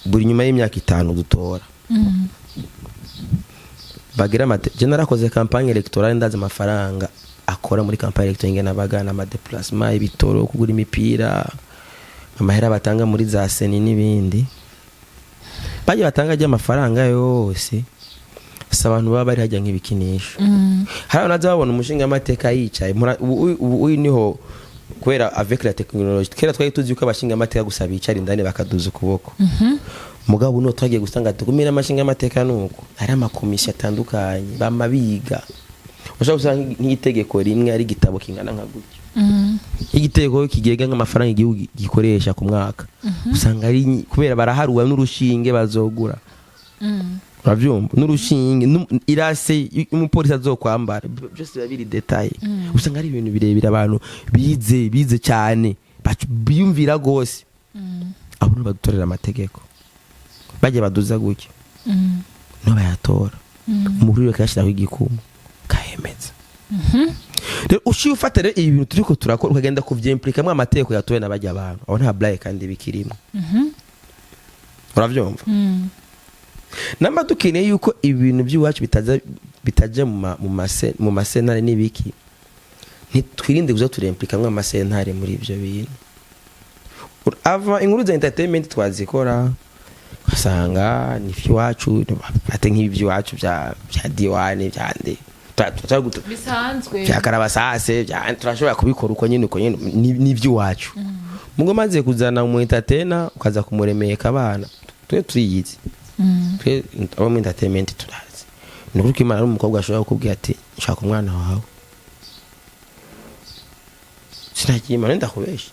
Buri nyuma y'imyaka 5 dutora, bagira amate. Je narakoze campagne électorale, ndazi amafaranga akora muri campagne électorale, ingene abagana, ama déplacement, ibitoro, kugura imipira, amahera batanga muri za CENI n'ibindi bagiye batanga ry'amafaranga yose. Si abantu baba bari hajya nk'ibikinisho. Hari abantu baza babona umushinga amateka yicaye. Ubu uyu niho kubera avec la technologie. Kera twari tuzi yuko abashinga amateka gusa bicara indani bakaduza ukuboko. Mugabo uno twagiye gusanga tugumira amashinga amateka nuko hari amakomisiyo atandukanye bama biga. Ushobora gusanga nk'itegeko rimwe ari igitabo kingana nka gutyo, igitego kigega nk'amafaranga igihugu gikoresha ku mwaka. Usanga ari kubera baraharuwa n'urushinge bazogura, urabyumva, n'urushinge irase umupolisi azokwambara, byose biba biri détaillé. Usanga ari ibintu birebire, abantu bize, bize cyane, biyumvira gose. Abo nibo badutorera amategeko, bajya baduza gutyo, nibo bayatora, umukuru wiwe akayashyiraho igikumu, kayemeza. Rero uciye ufata rero ibi bintu turiko turakora, ukagenda kuvyimplikamwo amategeko yatowe na bajya abantu, aho nta blague kandi bikirimo, uravyumva? Namba dukeneye yuko ibintu by'iwacu bitaza bitaja mu masentare n'ibiki, ntitwirinde kuza turemplikamwo amasentare muri ibyo bintu. Ava inkuru za entertainment twazikora, ugasanga ni iby'iwacu, bate nk'ibi by'iwacu bya diwani bya nde bisanzwe. Bya karabasase bya turashobora kubikora uko nyine n'iby'iwacu. Mugo maze kuzana umu entertainer ukaza kumuremeka abana, twe turiyizi, twe abo mu entertainment turazi. Ni ukuri ko Imana ari umukobwa ashobora kukubwira ati: "Nshaka umwana wawe." Sinagiye Imana ndakubesha.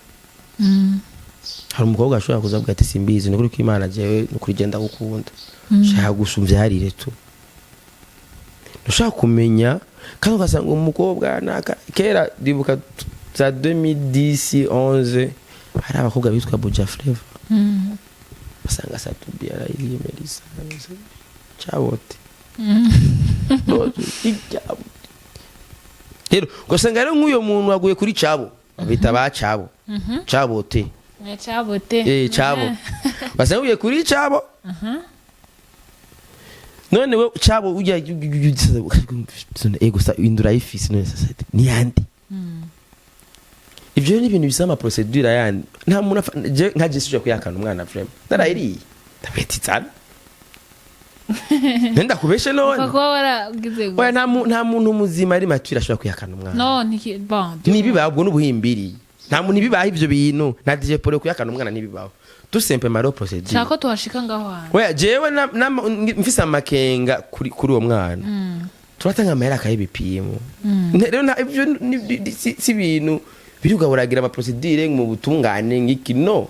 Hari umukobwa ashobora kuza avuga ati: "Simbizi, ni ukuri ko Imana, jewe ni ukuri genda gukunda, nshaka gusa umvyarire." Tu ntushaka kumenya, kandi ugasanga umukobwa naka. Kera ndibuka za 2010, 11, hari abakobwa bitwa Buja Flavor. Usanga Satubi arayiriye, Melissa Cabote. Rero ugasanga rero nk'uyo muntu waguye kuri Cabo, babita ba Cabo, Cabote. Cabote. Eh, Cabo, basanga ugiye kuri Cabo. None we Cabo ujya ego sa indura ayifise, none sasa ni yandi. Ivyo rero ni ibintu bisaba ama procédure yandi. Nta muntu je nka je sije kuyakana umwana, vraiment narayiriye, ndabeti tsana nenda kubeshe none. Kuba waragize Oya, nta muntu muzima ari mature ashobora kuyakana umwana. No ntiki bon. Ntibibaho, ubwo n'ubuhimbiri. Nta muntu, ntibibaho ivyo bintu. Nta DJ Paul kuyakana umwana, ntibibaho, tout simplement rero procédure. Shaka ko tuhashika ngaho hantu. Oya, jewe mfise amakenga kuri uwo mwana, turatanga amahera akayibipimo. Rero ivyo si ibintu biruga buragira ama procédure mu butungane ngiki. No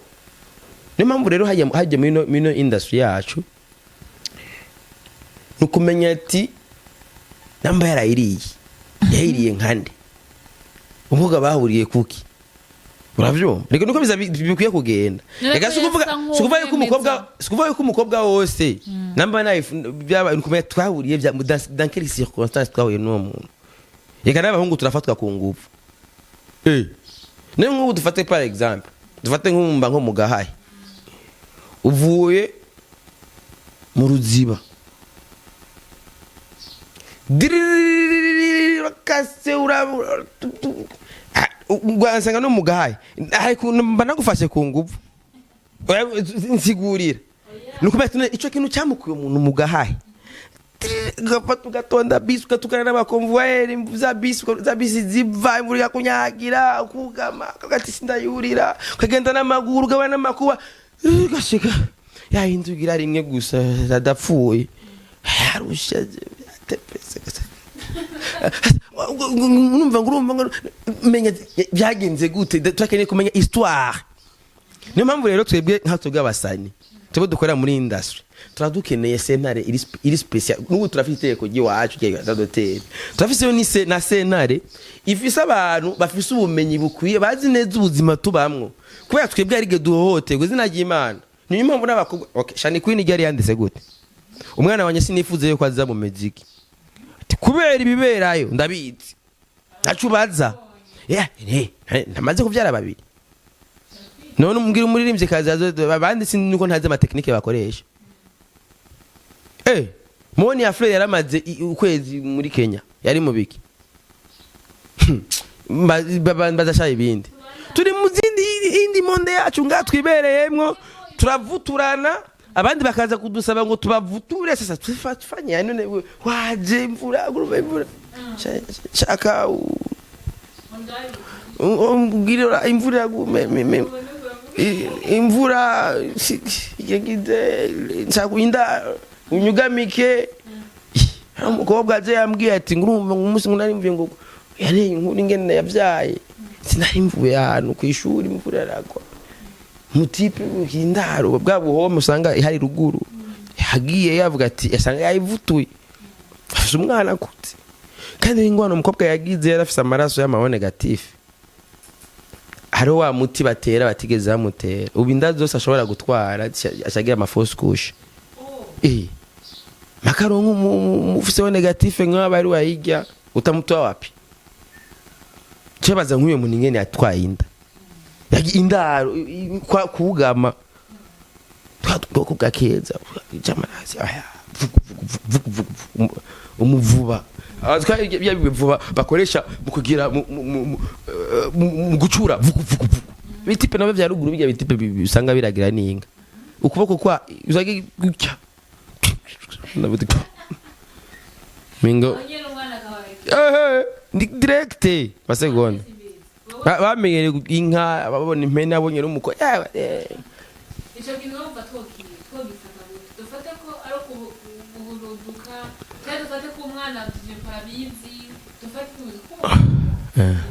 niyo mpamvu rero hajya muri ino industry yacu ni ukumenya ati namba yarayiriye, yayiriye nkande, umukobwa bahuriye kuki, uravyumva? Reka nuko biza bikwiye kugenda. None Reka ko si ukuvuga yasa si ukuvuga yuko umukobwa nk'uwemeza. Si ukuvuga yuko umukobwa wose namba nawe byaba ni ukumenya twahuriye dans quelles circonstances twahuye n'uwo muntu. Reka n'abahungu turafatwa ku ngufu. Niyo nk'ubu dufate par exemple, dufate nk'umba nko mu Gahahe, uvuye mu Ruziba. Diririririri, bakase ugasanga no mu Gahahe ariko mba nagufashe ku ngufu. Oya, nsigurira, ni ukumenya ati, ico kintu cyamukuye umuntu mu Gahahe, ugafata ugatonda bisi, ugatukana n'aba convoyeur za bisi, za bisi ziva, imvura ikakunyagira, ukugama ugati sindayurira, ukagenda n'amaguru, ugabana n'amakuba, ugashika yahindugira rimwe gusa adapfuye, yarusha, yatepese, urumva ngo menya byagenze gute. Turakeneye kumenya histoire. Niyo mpamvu rero twebwe nka twebwe abasani, twebwe dukorera muri industry, turadukeneye sentare iri spécial. N'ubu turafite itegeko ry'iwacu rya doteri, turafise ni se na sentare ifise abantu bafise ubumenyi bukwiye, bazi neza ubuzima tubamwo, kubera twebwe ari duhohoterwa izina ry'Imana. Niyo mpamvu n'abakobwa, okay, Shani Queen ryari yanditse gute: "Umwana wanjye sinifuze yuko aza mu muziki." Ati kubera ibiberayo ndabizi, ntaco ubaza. Yeah, ntamaze kuvyara babiri. None umbwira umuririmbyi kazi abandi, sinzi nuko ntazi ama techniques bakoresha. Moni ya Fleur yaramaze ukwezi muri Kenya, yari mu biki? Bazashaye ibindi. Turi mu zindi indi monde yacu nga twibereyemwo, turavuturana, abandi bakaza kudusaba ngo tubavuture. Sasa tufanye none waje imvura, urumva imvura. Shaka umbwira imvura iragume imvura yagize, nshaka inda unyugamike. Umukobwa aje yambwiye ati ngurumva ngo umunsi ngo nari mvuye, ngo yareye inkuru ingene yavyaye, sinari mvuye ahantu ku ishuri, imvura iragwa, mu type indaro bwa buhome usanga ihari ruguru, yagiye yavuga ati yasanga yayivutuye, afise umwana akutse. Kandi ingwano umukobwa yagize, yari afise amaraso y'ama O négatif, hariho wa muti batera batigeze bamutera. Ubu inda zose ashobora gutwara acagira ama fausses couches. Makaronka umufise O négatif nk'aba ari wayirya utamutoa wapi? Cyo baza nk'uyo muntu ingene yatwaye inda. Indaro kugama twa bwoko bwa keza jamarazi aya vugu vugu vugu vugu umuvuba. Twa bya bivuba bakoresha mu kugira mu gucura vugu vugu vugu. Bi type nabo vya ruguru, bijya bi type usanga biragira n'inka ukuboko kwa uzage gutya. Ndavuga mingo nyine umwana akaba ndi direct masegonda. Bamenyereye inka, babona impene, abonye n'umuko yawe. Ico kintu wumva twogifata gute? Dufate ko ari guhuruduka, cyangwa dufate ko umwana tuje parabizi, dufate ko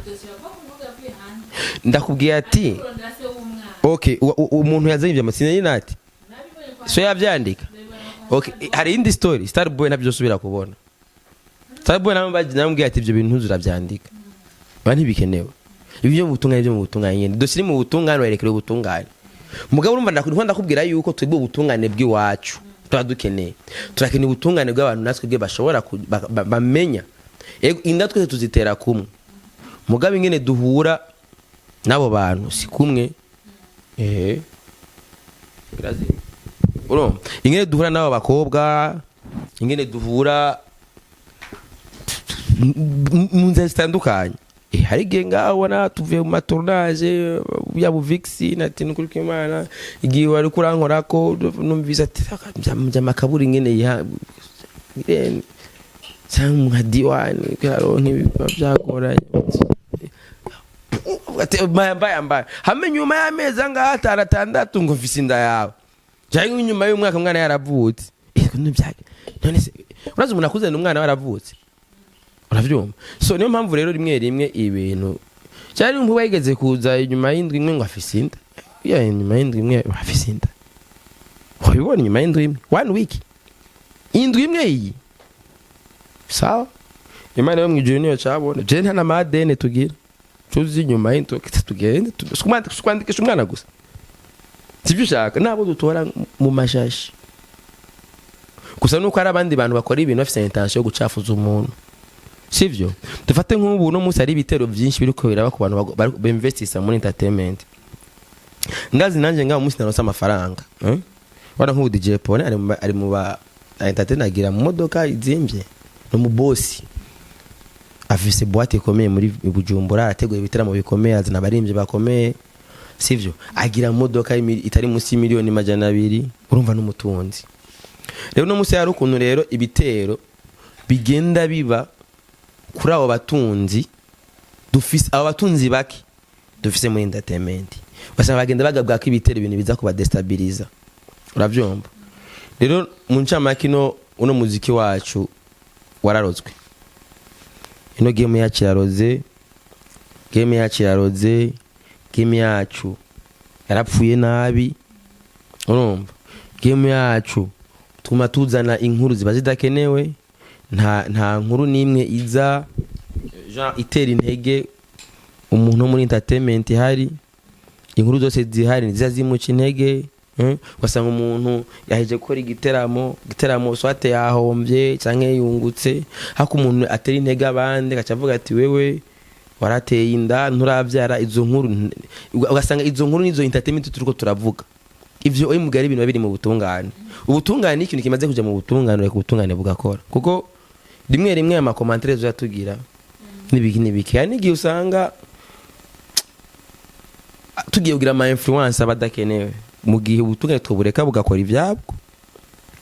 dosiye bava kuvuga yavuye hanze? Ndakubwiye ati kurondera se w'umwana. Okay, umuntu yazanye ibyo amatsinda nati nabibonye kwa so yavyandika. Ndabibona kwa Okay, hari indi story Starboy ntabyo usubira kubona. Starboy nawe namubwiye ati ibyo bintu ntuzurabyandika, ba ntibikenewe. Ibyo mu butungane, byo mu butungane nyene, dosiye iri mu butungane, werekere ubutungane. Mugabo urumva ndakubwira yuko twebwe ubutungane bw'iwacu tuba dukeneye, turakeneye ubutungane bw'abantu natwe bwe bashobora bamenya. Ego, inda twese tuzitera kumwe, mugabo ingene duhura n'abo bantu si kumwe. Birazima. Urumva ingene duhura n'abo bakobwa, ingene duhura mu nzira zitandukanye. Hari igihe ngaho ubona tuvuye mu ma tournage ya buvixi ati nukuri kw'Imana, igihe wari kurankorako numvise ati mja makaburi ingene yiha irene cyangwa nka diwani kwiraronka ibiba byagoranye. Ati, mbaye mbaye hamwe nyuma y'amezi angahe, atanu, atandatu, ngo mfise inda yawe, cyangwa inyuma y'umwaka umwana yaravutse. None se urazi umuntu akuzanira umwana waravutse? Uravyumva? So niyo mpamvu rero rimwe rimwe ibintu cyari nkuba yigeze kuza inyuma y'indwi imwe ngo afise inda. Ya inyuma y'indwi imwe afise inda, wabibona inyuma y'indwi imwe, one week, indwi imwe iyi. Sawa, Imana yo mwijuru niyo cabona. Je nta n'amadene tugira tuzi inyuma y'indwi tugende kwandikisha umwana gusa, sibyo ushaka nabo dutora mu mashashi gusa. Nuko hari abandi bantu bakora ibintu bafise intention yo gucafuza umuntu, sivyo? Dufate nk'ubu uno munsi hari ibitero byinshi biriko biraba ku bantu binvestisa muri entertainment. Ndazi nanjye ngaho umunsi naronse amafaranga, eh? Wana nk'ubu DJ Pone ari mu ba entertainer, agira mu modoka izimvye, ni umu boss, afise boîte ikomeye muri Bujumbura, arateguye ibitaramo bikomeye, azana abarimvyi bakomeye, sivyo? Agira modoka itari munsi y'imiliyoni 200. Urumva n'umutunzi. Rero uno munsi hari ukuntu rero ibitero bigenda biba kuri abo batunzi dufise, abo batunzi bake dufise muri entertainment, ugasanga bagenda bagabwako ibitero, ibintu biza kubadestabiliza. Uravyumva? Rero mu ncamake ino uno muziki wacu wararozwe, ino game yacu iraroze, game yacu iraroze, game yacu yarapfuye nabi. Urumva game yacu tuma tuzana inkuru ziba zidakenewe. Nta nkuru n'imwe iza genre itera intege umuntu wo muri entertainment ihari. Inkuru zose zihari ziza zimuca intege, Ugasanga umuntu yaheje gukora igiteramo swate yahombye canke yungutse, hako umuntu atera intege abandi agaca avuga ati wewe Warateye inda, nturabyara. Izo nkuru ugasanga izo nkuru nizo entertainment turiko turavuga. Ivyo oyi mugari, ibintu biba biri mu butungane. Ubutungane ni ikintu kimaze kuja mu butungane, reka ubutungane bugakora, kuko rimwe rimwe ama commentaires uzatugira n'ibiki n'ibiki. Hari n'igihe usanga tugiye kugira ama influence aba adakenewe, mu gihe ubutungane tubureka bugakora ivyabwo,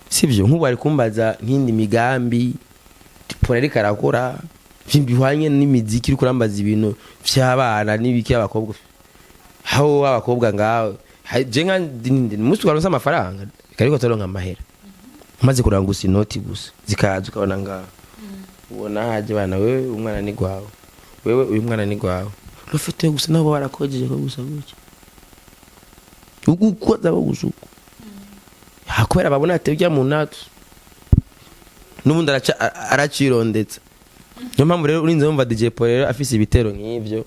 sivyo? Nk'ubu ari kumbaza nk'indi migambi Paul ariko arakora bihwanye n'imiziki, uri kurambaza ibintu vy'abana n'ibiki, abakobwa, aho abakobwa ngaho. Je nka umunsi twaronse amafaranga, ariko turonka amahera, umaze kurangusa inoti gusa zikaza, ukabona ngaho, ubona haje bana, wewe umwana ni gwawe, wewe uyu mwana ni gwawe, rufite gusa nabo barakojeje ko gusa gutya ugukoza bo gusa uko. Kubera babona ati ujya mu natu n'ubundi aracirondetse. Niyo mpamvu rero urinze wumva DJ Paul rero afise ibitero nk'ivyo,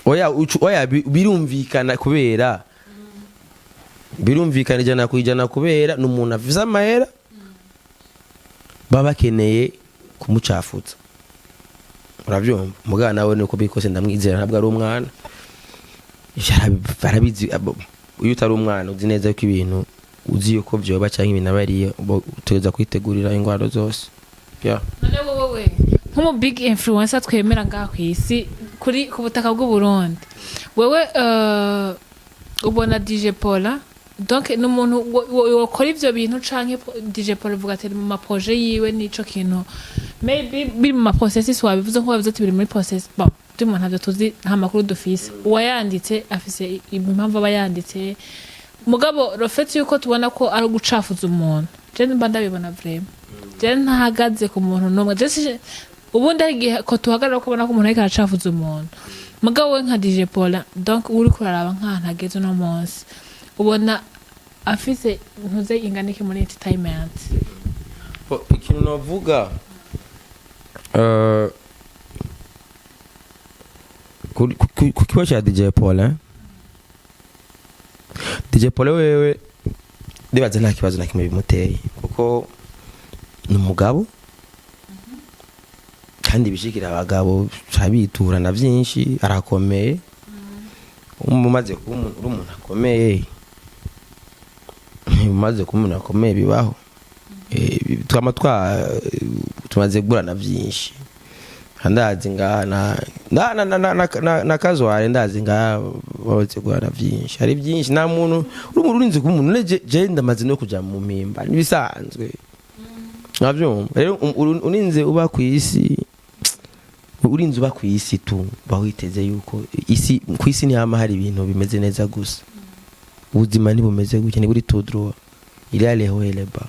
oya, oya, birumvikana, kubera birumvikana 100%, kubera ni umuntu afise amahera, baba bakeneye kumucafuza, urabyumva? Mugana nawe nuko bikose, ndamwizera, ntabwo ari umwana. Ivyo arabizi. Iyo utari umwana, uzi neza ko ibintu uzi yuko vyoba canke ibintu aba ariyo, utegereza kwitegurira ingwaro zose, yeah. None wowe nk'umu big influencer twemera ngaha ku isi, kuri ku butaka bw'u Burundi, wewe ubona DJ Paula donc ni umuntu wokora ivyo bintu, canke DJ Paul uvuga ati mu ma projets yiwe nico kintu maybe biri mu ma processus? Wabivuze nko wabivuze ati biri muri process. Bon, by'umuntu ntabyo tuzi, nta makuru dufise. Uwayanditse afise impamvu aba yanditse. Mugabo le fait yuko tubona ko ari ugucafuza umuntu, je mba ndabibona vraiment, je ntahagaze ku muntu n'umwe. Je ubundi hari igihe ko tuhagarara kubona ko umuntu ariko aracafuza umuntu. Mugabo we nka DJ Paul, donc uri kuraraba nk'ahantu ageze uno munsi, ubona afise ntuze ingana iki muri entertainment? Bo, ikintu navuga ku kibazo cya DJ Paul, eh? DJ Paul wewe ndibaza nta kibazo na kimwe bimuteye, kuko ni umugabo kandi ibishikira abagabo biturana byinshi, arakomeye. Umaze kuba umuntu, uri umuntu akomeye, umaze kuba umuntu akomeye bibaho. Twama twa tumaze guhura byinshi. Ndazi ngaha na kazware, ndazi ngaha bamaze guhura byinshi, hari byinshi. Nta muntu uri umuntu urinze kuba umuntu. Je ndamaze no kuja mu mpimba, nibisanzwe, nkabyumva. Rero urinze uba ku isi, urinze uba ku isi tu, uba witeze yuko isi, ku isi ntihama hari ibintu bimeze neza gusa. Ubuzima ntibumeze gutya, ntiburi tout droit, il y a les hauts et les bas.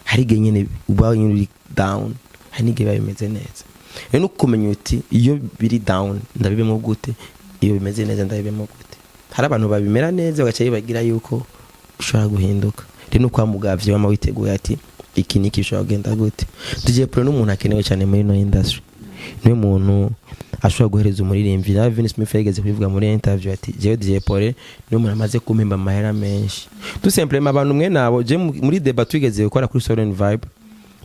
Hari igihe nyine uba nyine uri down, hari n'igihe biba bimeze neza. Rero no kumenya uti iyo biri down ndabibemo gute, iyo bimeze neza ndabibemo gute. Hari abantu babimera neza bagaca bibagira yuko ushobora guhinduka. Rero no kwa mugavye wama witeguye ati iki niki bishobora kugenda gute. DJ Pro ni umuntu akenewe cyane muri ino industry, niwe muntu ashobora guhereza umuririmbyi. Nawe Vin Smith yigeze kubivuga muri interview ati jewe DJ Paul niwe muntu amaze kumpemba amahera menshi. Tout simplement abantu mwe nabo, je muri débat twigeze gukora kuri Soren Vibe,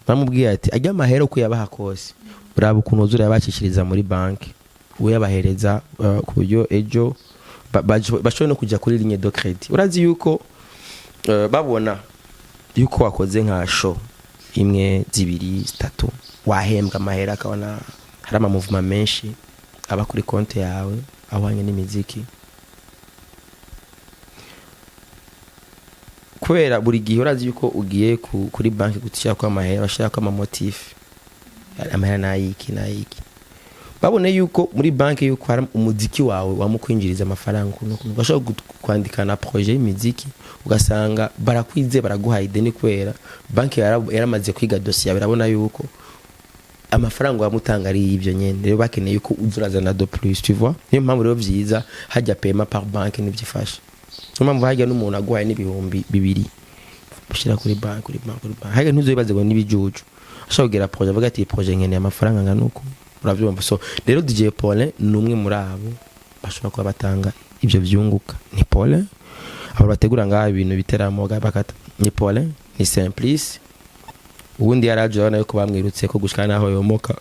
bamubwiye ati ajya amahera uko yabaha kose, uraba ukuntu uza urayabacishiriza muri banki, uyabahereza ku buryo ejo bashobora no kujya kuri ligne de crédit. Urazi yuko babona yuko wakoze nka show imwe, zibiri, zitatu, wahembwa amahera, akabona hari ama mouvements menshi aba kuri konti yawe ahwanye n'imiziki, kubera buri gihe urazi yuko ugiye kuri banki gushyirako amahera, bashyirako ama motifs, amahera n'ayiki n'ayiki. Babone yuko muri banki yuko hari umuziki wawe wamukwinjiriza amafaranga ukuntu ukuntu, bashobora kwandika na projet y'imiziki, ugasanga barakwize, baraguhaye ideni, kubera banki yaramaze kwiga dosiye yawe, irabona yuko amafaranga wamutanga ari ibyo nyene. Rero bakeneye yuko uza urazana de plus, tu vois? Niyo mpamvu rero vyiza hajya paiement par banque, nivyifasha. Niyo mpamvu hajya n'umuntu aguhaye n'2000 ushyira kuri banki, kuri banki, kuri banki, hajya ntuzobibaze ngo n'ibijuju. Ashobora kugira projet, avuga ati iyi projet nkeneye amafaranga angana uku, urabyumva? So rero DJ Paulin ni umwe muri abo bashobora kuba batanga ibyo byunguka. Ni Paulin, abo bategura ngaha ibintu biteramo bakata, ni Paulin, ni Simplice. Ubundi yaraje, urabona yuko bamwirutse ko gushika naho yomoka.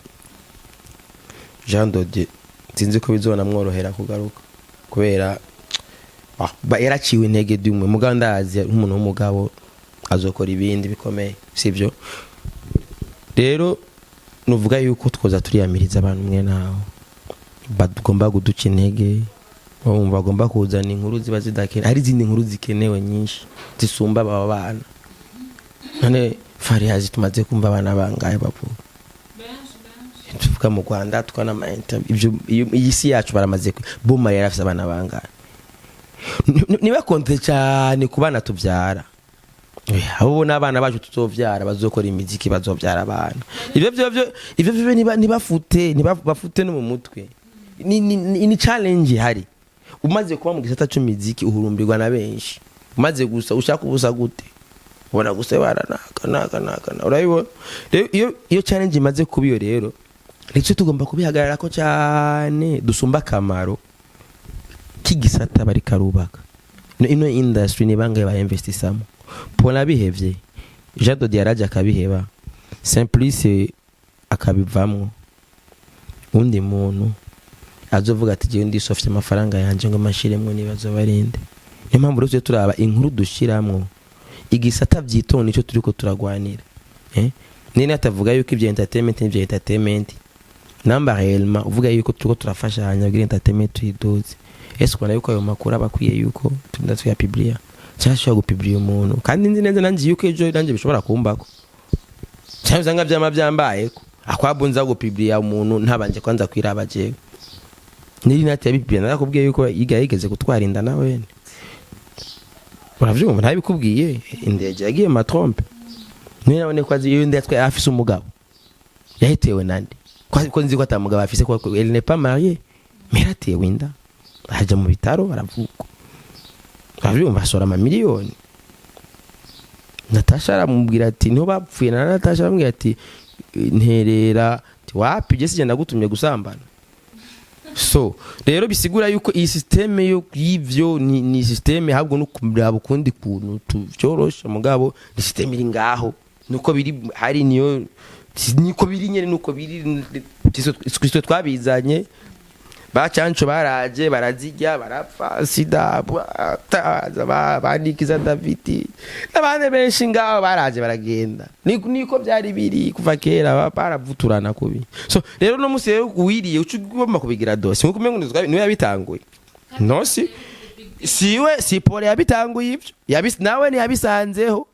Jean Dodier sinzi ko bizonamworohera kugaruka kubera yaraciwe intege dumwe. Mugabo ndazi nk'umuntu w'umugabo azokora ibindi bikomeye, sibyo? Rero nuvuga yuko twoza turiyamiriza abantu mwe naho bagomba kuduca intege, bumva bagomba kuzana inkuru ziba zidakenewe. Hari izindi nkuru zikenewe nyinshi zisumba aba bana. None Fariyazi tumaze kumva abana bangahe bavuga? Tuvuga mu Rwanda tukana ama interview, ibyo iyi si yacu baramaze boma yari afise abana bangahe? Nibakonte cyane ku bana tubyara. Abo n'abana bacu tuzovyara bazokora imiziki, bazovyara abana. Ivyo byo niba nibafute nibafute no mu mutwe. Ni challenge ihari. Umaze kuba mu gisata c'imiziki uhurumbirwa na benshi. Umaze gusa ushaka ubusa gute, ubona gusa bara naka naka naka naka. Urabibona rero, iyo challenge imaze kuba iyo, rero nicyo tugomba kubihagararako cyane, dusumba akamaro k'igisata bari karubaka. Ino industry ni bangahe bayinvestisamo? Pona bihevye, Jean Dodi yaraje akabiheba, Simplice akabivamwo, undi muntu azovuga ati jewe ndisofye amafaranga yanje ngo mashiremwo, nibazo barinde. Niyo mpamvu rero tujye turaba inkuru dushiramwo, igisata vyitonda, nico turiko turagwanira. Nini atavuga yuko ivyo entertainment n'ivyo entertainment namba réellement uvuga yuko turiko turafashanya kugira entertainment tuyiduze. Ese ubona yuko ayo makuru aba akwiye yuko turinda tuyapubliya, cyangwa ashobora gupubliya umuntu? Kandi nzi neza nanjye yuko ejo nanjye bishobora kumbako, cyangwa usanga vyama vyambayeko akwabunza gupubliya umuntu ntabanje kwanza kwiraba jewe. Niri nati yabipubliya, narakubwiye yuko yiga yigeze gutwara inda nawe, uravyumva? Ntabikubwiye? Indege yagiye mu ma trompes. Niyo nabone ko azi iyo nda yatwaye afise umugabo, yahitewe nande? Ko nzi ko ata mugabo afise, ko elle n'est pas mariée, mais yaratewe inda, aja mu bitaro, aravugwa, uravyumva? Asora amamiliyoni. Natasha aramubwira ati niho bapfuye na Natasha, aramubwira ati nterera, ati wapi, je sije ndagutumye gusambana. So rero bisigura yuko iyi système yo y'ivyo ni système, ahubwo no kuraba ukundi kuntu tuvyorosha. Mugabo ni système iri ngaho, nuko biri hari, niyo niko biri nyene, nuko biri. Twe twabizanye, bacanco baraje barazirya barapfa, sida banikiza Davidi n'abandi benshi ngaho baraje baragenda. Niko byari biri kuva kera, baravuturana kubi. So rero no musi rero uwiriye uca ugomba kubigira dossier nkuko umengo niwe yabitanguye. No si siwe, si Paul yabitanguye ivyo. Nawe ntiyabisanzeho.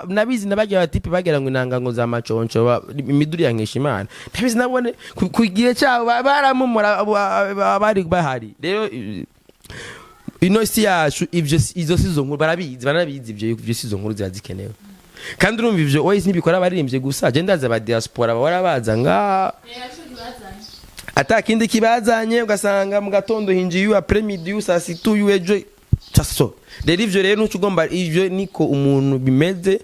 Nabizi nabagira batipe bagira ngo inanga ngo za maconco, imiduri ya Nkeshimana, ndabizi nabone ku gihe cyabo baramumura bari bahari. Rero ino si yacu ivyo, izo si zo nkuru, barabizi, baranabizi ivyo si zo nkuru ziba zikenewe. Kandi urumva ivyo oya ntibikora abaririmbye gusa, je ndazi aba diaspora bahora baza nga ata kindi kibazanye, ugasanga mu gatondo hinjiye uyu, après midi, saa sita uyu, ejo so. Rero ivyo rero ntuco ugomba, ivyo niko umuntu bimeze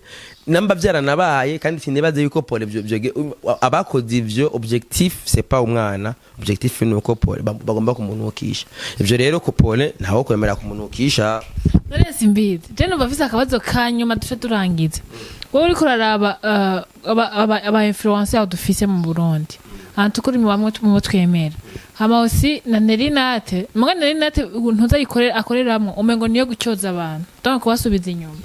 namba byaranabaye. Kandi sinibaze yuko Paul ivyo abakoze ivyo, objectif c'est pas umwana, objectif ni uko Paul bagomba kumunukisha. Ivyo rero ko Paul ntawo kwemera kumunukisha. None simbizi, je numva afise akabazo ka nyuma duce turangiza. Wowe uriko uraraba aba influencer dufise mu Burundi, ahantu kuri mu bamwe mu bo twemera, hama aussi na Nerinate, muga Nerinate ntuzayikorera akoreramwo umengo niyo gucyoza abantu, donc kubasubiza inyuma.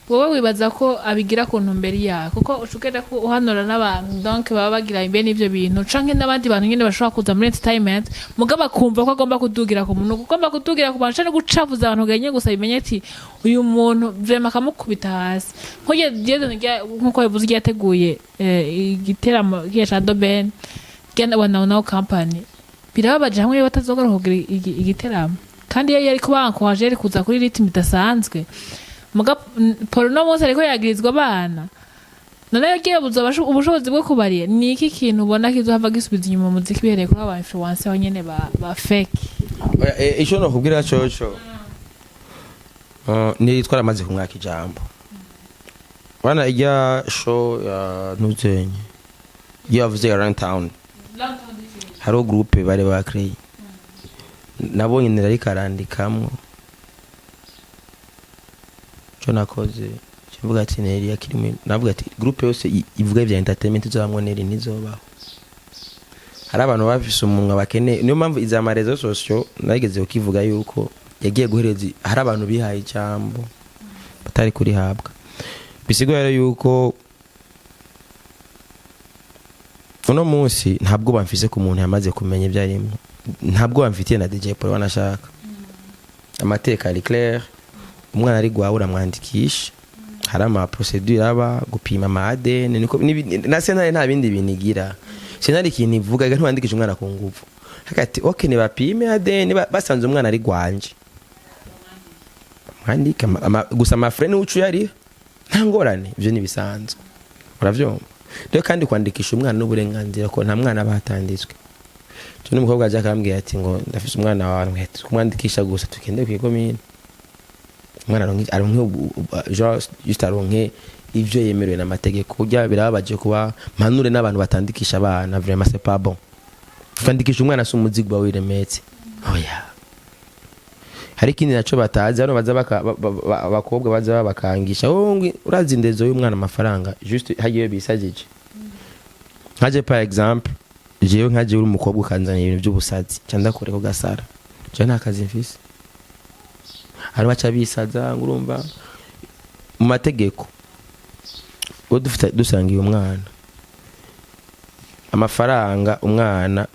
Wowe wibaza ko abigira ku ntumbero yawe? Kuko ucugenda ko uhanura n'abantu, donc baba bagira imbe n'ivyo bintu, canke n'abandi bantu nyene bashobora kuza muri entertainment, mugabo akumva ko agomba kudugira ku muntu, ugomba kudugira ku bantu canke gucafuza abantu genye gusa, bimenye ati uyu muntu vraiment akamukubita hasi nkuko yavuze yateguye igiteramo kiya ca Doben genda wa nawo company. Birababaje hamwe batazogaruka kugira igiteramo, kandi iyo yari kuba encouragé yari kuza kuri rythme idasanzwe. Muga Paul no munsi ariko yagirizwa abana, none yagiye buza ubushobozi bwo kubariya. Ni iki kintu ubona kizohava gisubiza inyuma umuziki bihereye kuri aba influencer nyene ba fake? Oya, ico nokubwira coco, ni twaramaze kumwaka ijambo bana ijya show ya ntuzenye iyo yavuze ya Runtown, hariho groupe bari bakreye, nabonye nirariko arandikamwo. Cyo nakoze mvuga ati Neri yakiri, navuga ati groupe yose ivuga ivya entertainment izobamwo Neri ntizobaho. Hari abantu bafise umunwa bakeneye. Niyo mpamvu iza ma réseaux sociaux nageze kukivuga yuko yagiye guhereza, hari abantu bihaye ijambo batari kurihabwa. Bisigura rero yuko uno munsi ntabwo bamfise ku muntu yamaze kumenya ibyo arimo, ntabwo bamfitiye na DJ Paul. Wanashaka amateka ari clair, umwana ari gwawe uramwandikisha, hari ama procédure aba gupima ama ADN, niko na sentare nta bindi bintu igira. Sentare ikintu ivuga, ega ntiwandikisha umwana ku nguvu. Hagati okay, nibapime ADN, basanze umwana ari gwanje, mwandike gusa ama frais niwe uca uyariha, nta ngorane, ivyo ni bisanzwe, uravyumva. Rero kandi kwandikisha umwana n'uburenganzira, ko nta mwana aba hatanditswe. Tu n'umukobwa aje akambwira ati ngo ndafise umwana wawe, mbwira ati kumwandikisha gusa, tugende kw'ikomine, umwana aronke genre juste aronke ivyo yemerewe n'amategeko. Kurya birababaje kuba mpanure n'abantu batandikisha abana, vraiment c'est pas bon. Kwandikisha umwana si umuzigo uba wiremetse, oya. Hari ikindi naco batazi hano, baza abakobwa baza babakangisha, oh, urazi indezo y'umwana amafaranga juste hagiye bisajije. Nkaje par exemple, jewe nkaje uri umukobwa ukanzanira ibintu by'ubusazi, ca ndakureka ugasara. Jewe nta kazi mfise. Hari baca bisaza ngo urumva mu mategeko uwo dufite dusangiye umwana, amafaranga umwana,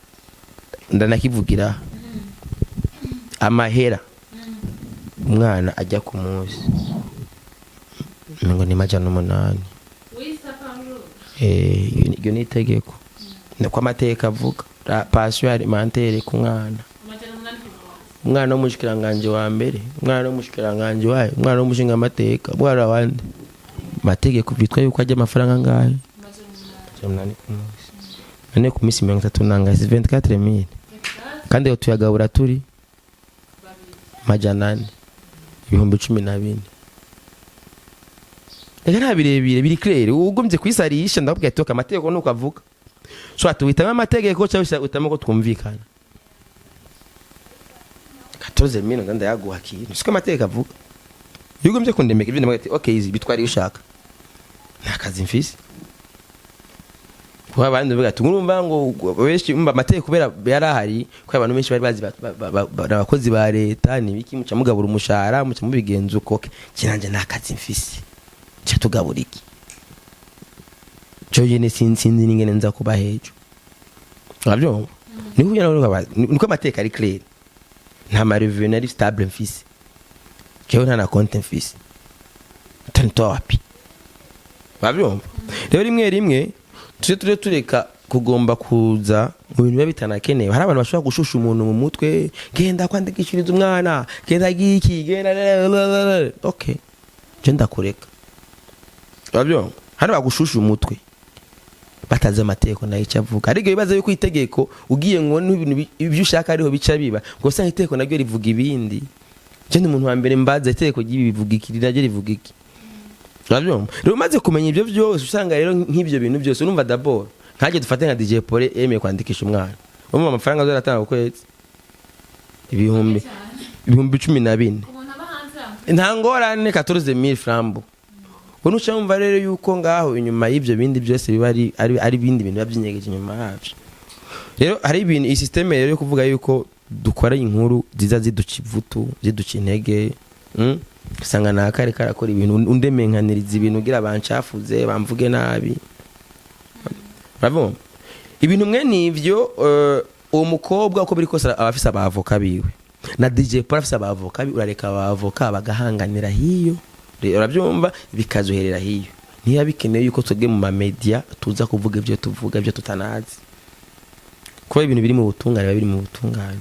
ndanakivugira, amahera umwana ajya ku munsi ngo ni 800. Iryo ni itegeko, niko amateka avuga. Pension alimentaire ku mwana, umwana w'umushikiranganje wa mbere, umwana w'umushikiranganje wayo, umwana w'umushinga amateka, umwana wandi, mategeko bitwa yuko ajya amafaranga angahe? 800 ku munsi. None ku minsi 30 nangahe? Si 24 000? Kandi iyo tuyagabura turi 400, 14,000. Reka nta birebire, biri clair. Ugombye kwisarisha, ndakubwira ati "Okay, amategeko nuko avuga." So ati uhitamo amategeko cyangwa uhitamo ko twumvikana? 14 000 ndayaguha kintu, siko amategeko avuga. Iyo ugombye kundemeka ibyo, ndamubwira ati okay, izi bitwara iyo ushaka, nta kazi mfise. Kuba abandi bavuga ati urumva ngo benshi umva amategeko kubera yari ahari, ko abantu benshi bari bazi abakozi ba leta ni biki, muca mugabura umushahara, muca mubigenza uko. Okay, kiranje nta kazi mfise, ca tugabura iki? Cyo nyene sinzi n'ingene nza kuba hejuru, urabyumva? Niko kugira ngo niko amateka ari clair. Nta ma revenu ari stable mfise jewe, nta na compte mfise, utanitoa wapi? Urabyumva? Rero rimwe rimwe tujye tujye tureka kugomba kuza mu bintu biba bitanakenewe. Hari abantu bashobora gushusha umuntu mu mutwe: genda kwandikishiriza umwana, genda giki, genda. Okay, je ndakureka, urabyumva? Hari bagushusha umutwe batazi amategeko nayo icyo avuga. Ariko ibibazo yuko itegeko ugiye ngo n'ibintu ibyo ushaka ariho bica biba, ngo usanga itegeko naryo rivuga ibindi. Je ndi umuntu wa mbere mbaza itegeko ry'ibi bivuga iki, naryo rivuga iki, urabyumva? Rero umaze kumenya ibyo byose, usanga rero nk'ibyo bintu byose urumva d'abord nkanjye dufate nka DJ Paul yemeye kwandikisha umwana, urumva amafaranga azoratanga ku kwezi 14,000, nta ngorane, 14 000 francs. Ubu nuca wumva rero yuko ngaho inyuma y'ibyo bindi byose biba ari ibindi bintu biba byinyegeje inyuma yabyo. Rero hari ibintu iyi système rero yo kuvuga yuko dukora inkuru ziza ziduca ivutu, ziduca intege, Usanga naka ariko arakora ibintu, undemenkaniriza ibintu ugira bancafuze, bamvuge nabi, urabona ibintu mwe nivyo. Uwo mukobwa uko biri kose aba afise abavoka biwe, na DJ Paul afise abavoka biwe. Urareka abavoka bagahanganira hiyo. Rero urabyumva, bikazoherera hiyo. Niba bikenewe yuko twebwe mu ma média tuza kuvuga ibyo tuvuga, ibyo tutanazi, kuba ibintu biri mu butungane biba biri mu butungane,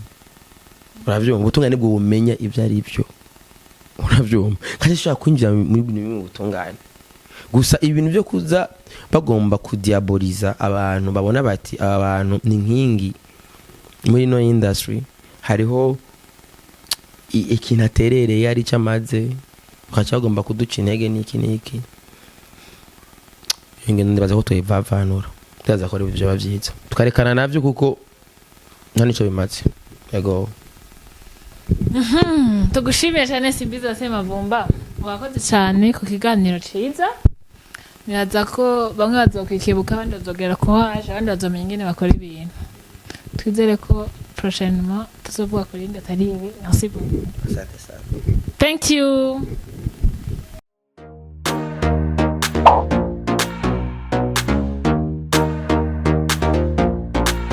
urabyumva? Ubutungane bwo bumenya ibyo ari byo, urabyumva? Kandi ushobora kwinjira muri bintu biri mu butungane gusa. Ibintu byo kuza bagomba kudiaboliza abantu, babona bati aba bantu ni nkingi muri ino industry, hariho ikintu aterereye ari cyo amaze, bakaca bagomba kuduca intege n'iki n'iki. Iyo ngendo ndibaza ko tuyivavanura, ndaza ko ari byo byiza tukarekana nabyo, kuko nta nicyo bimaze. Yego. Tugushimiye cyane, Simbizi wa Semavumba, wakoze cyane ku kiganiro ciza. Nibaza ko bamwe bazokwikibuka, abandi bazogera ko waje, abandi bazomenya ingene bakora ibintu. Twizere ko prochainement tuzovuga kuri ibindi atari ibi. Merci beaucoup. Asante sana. Thank you.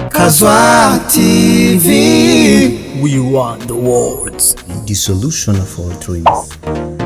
Kazwa TV. We want the world. The solution of all dreams.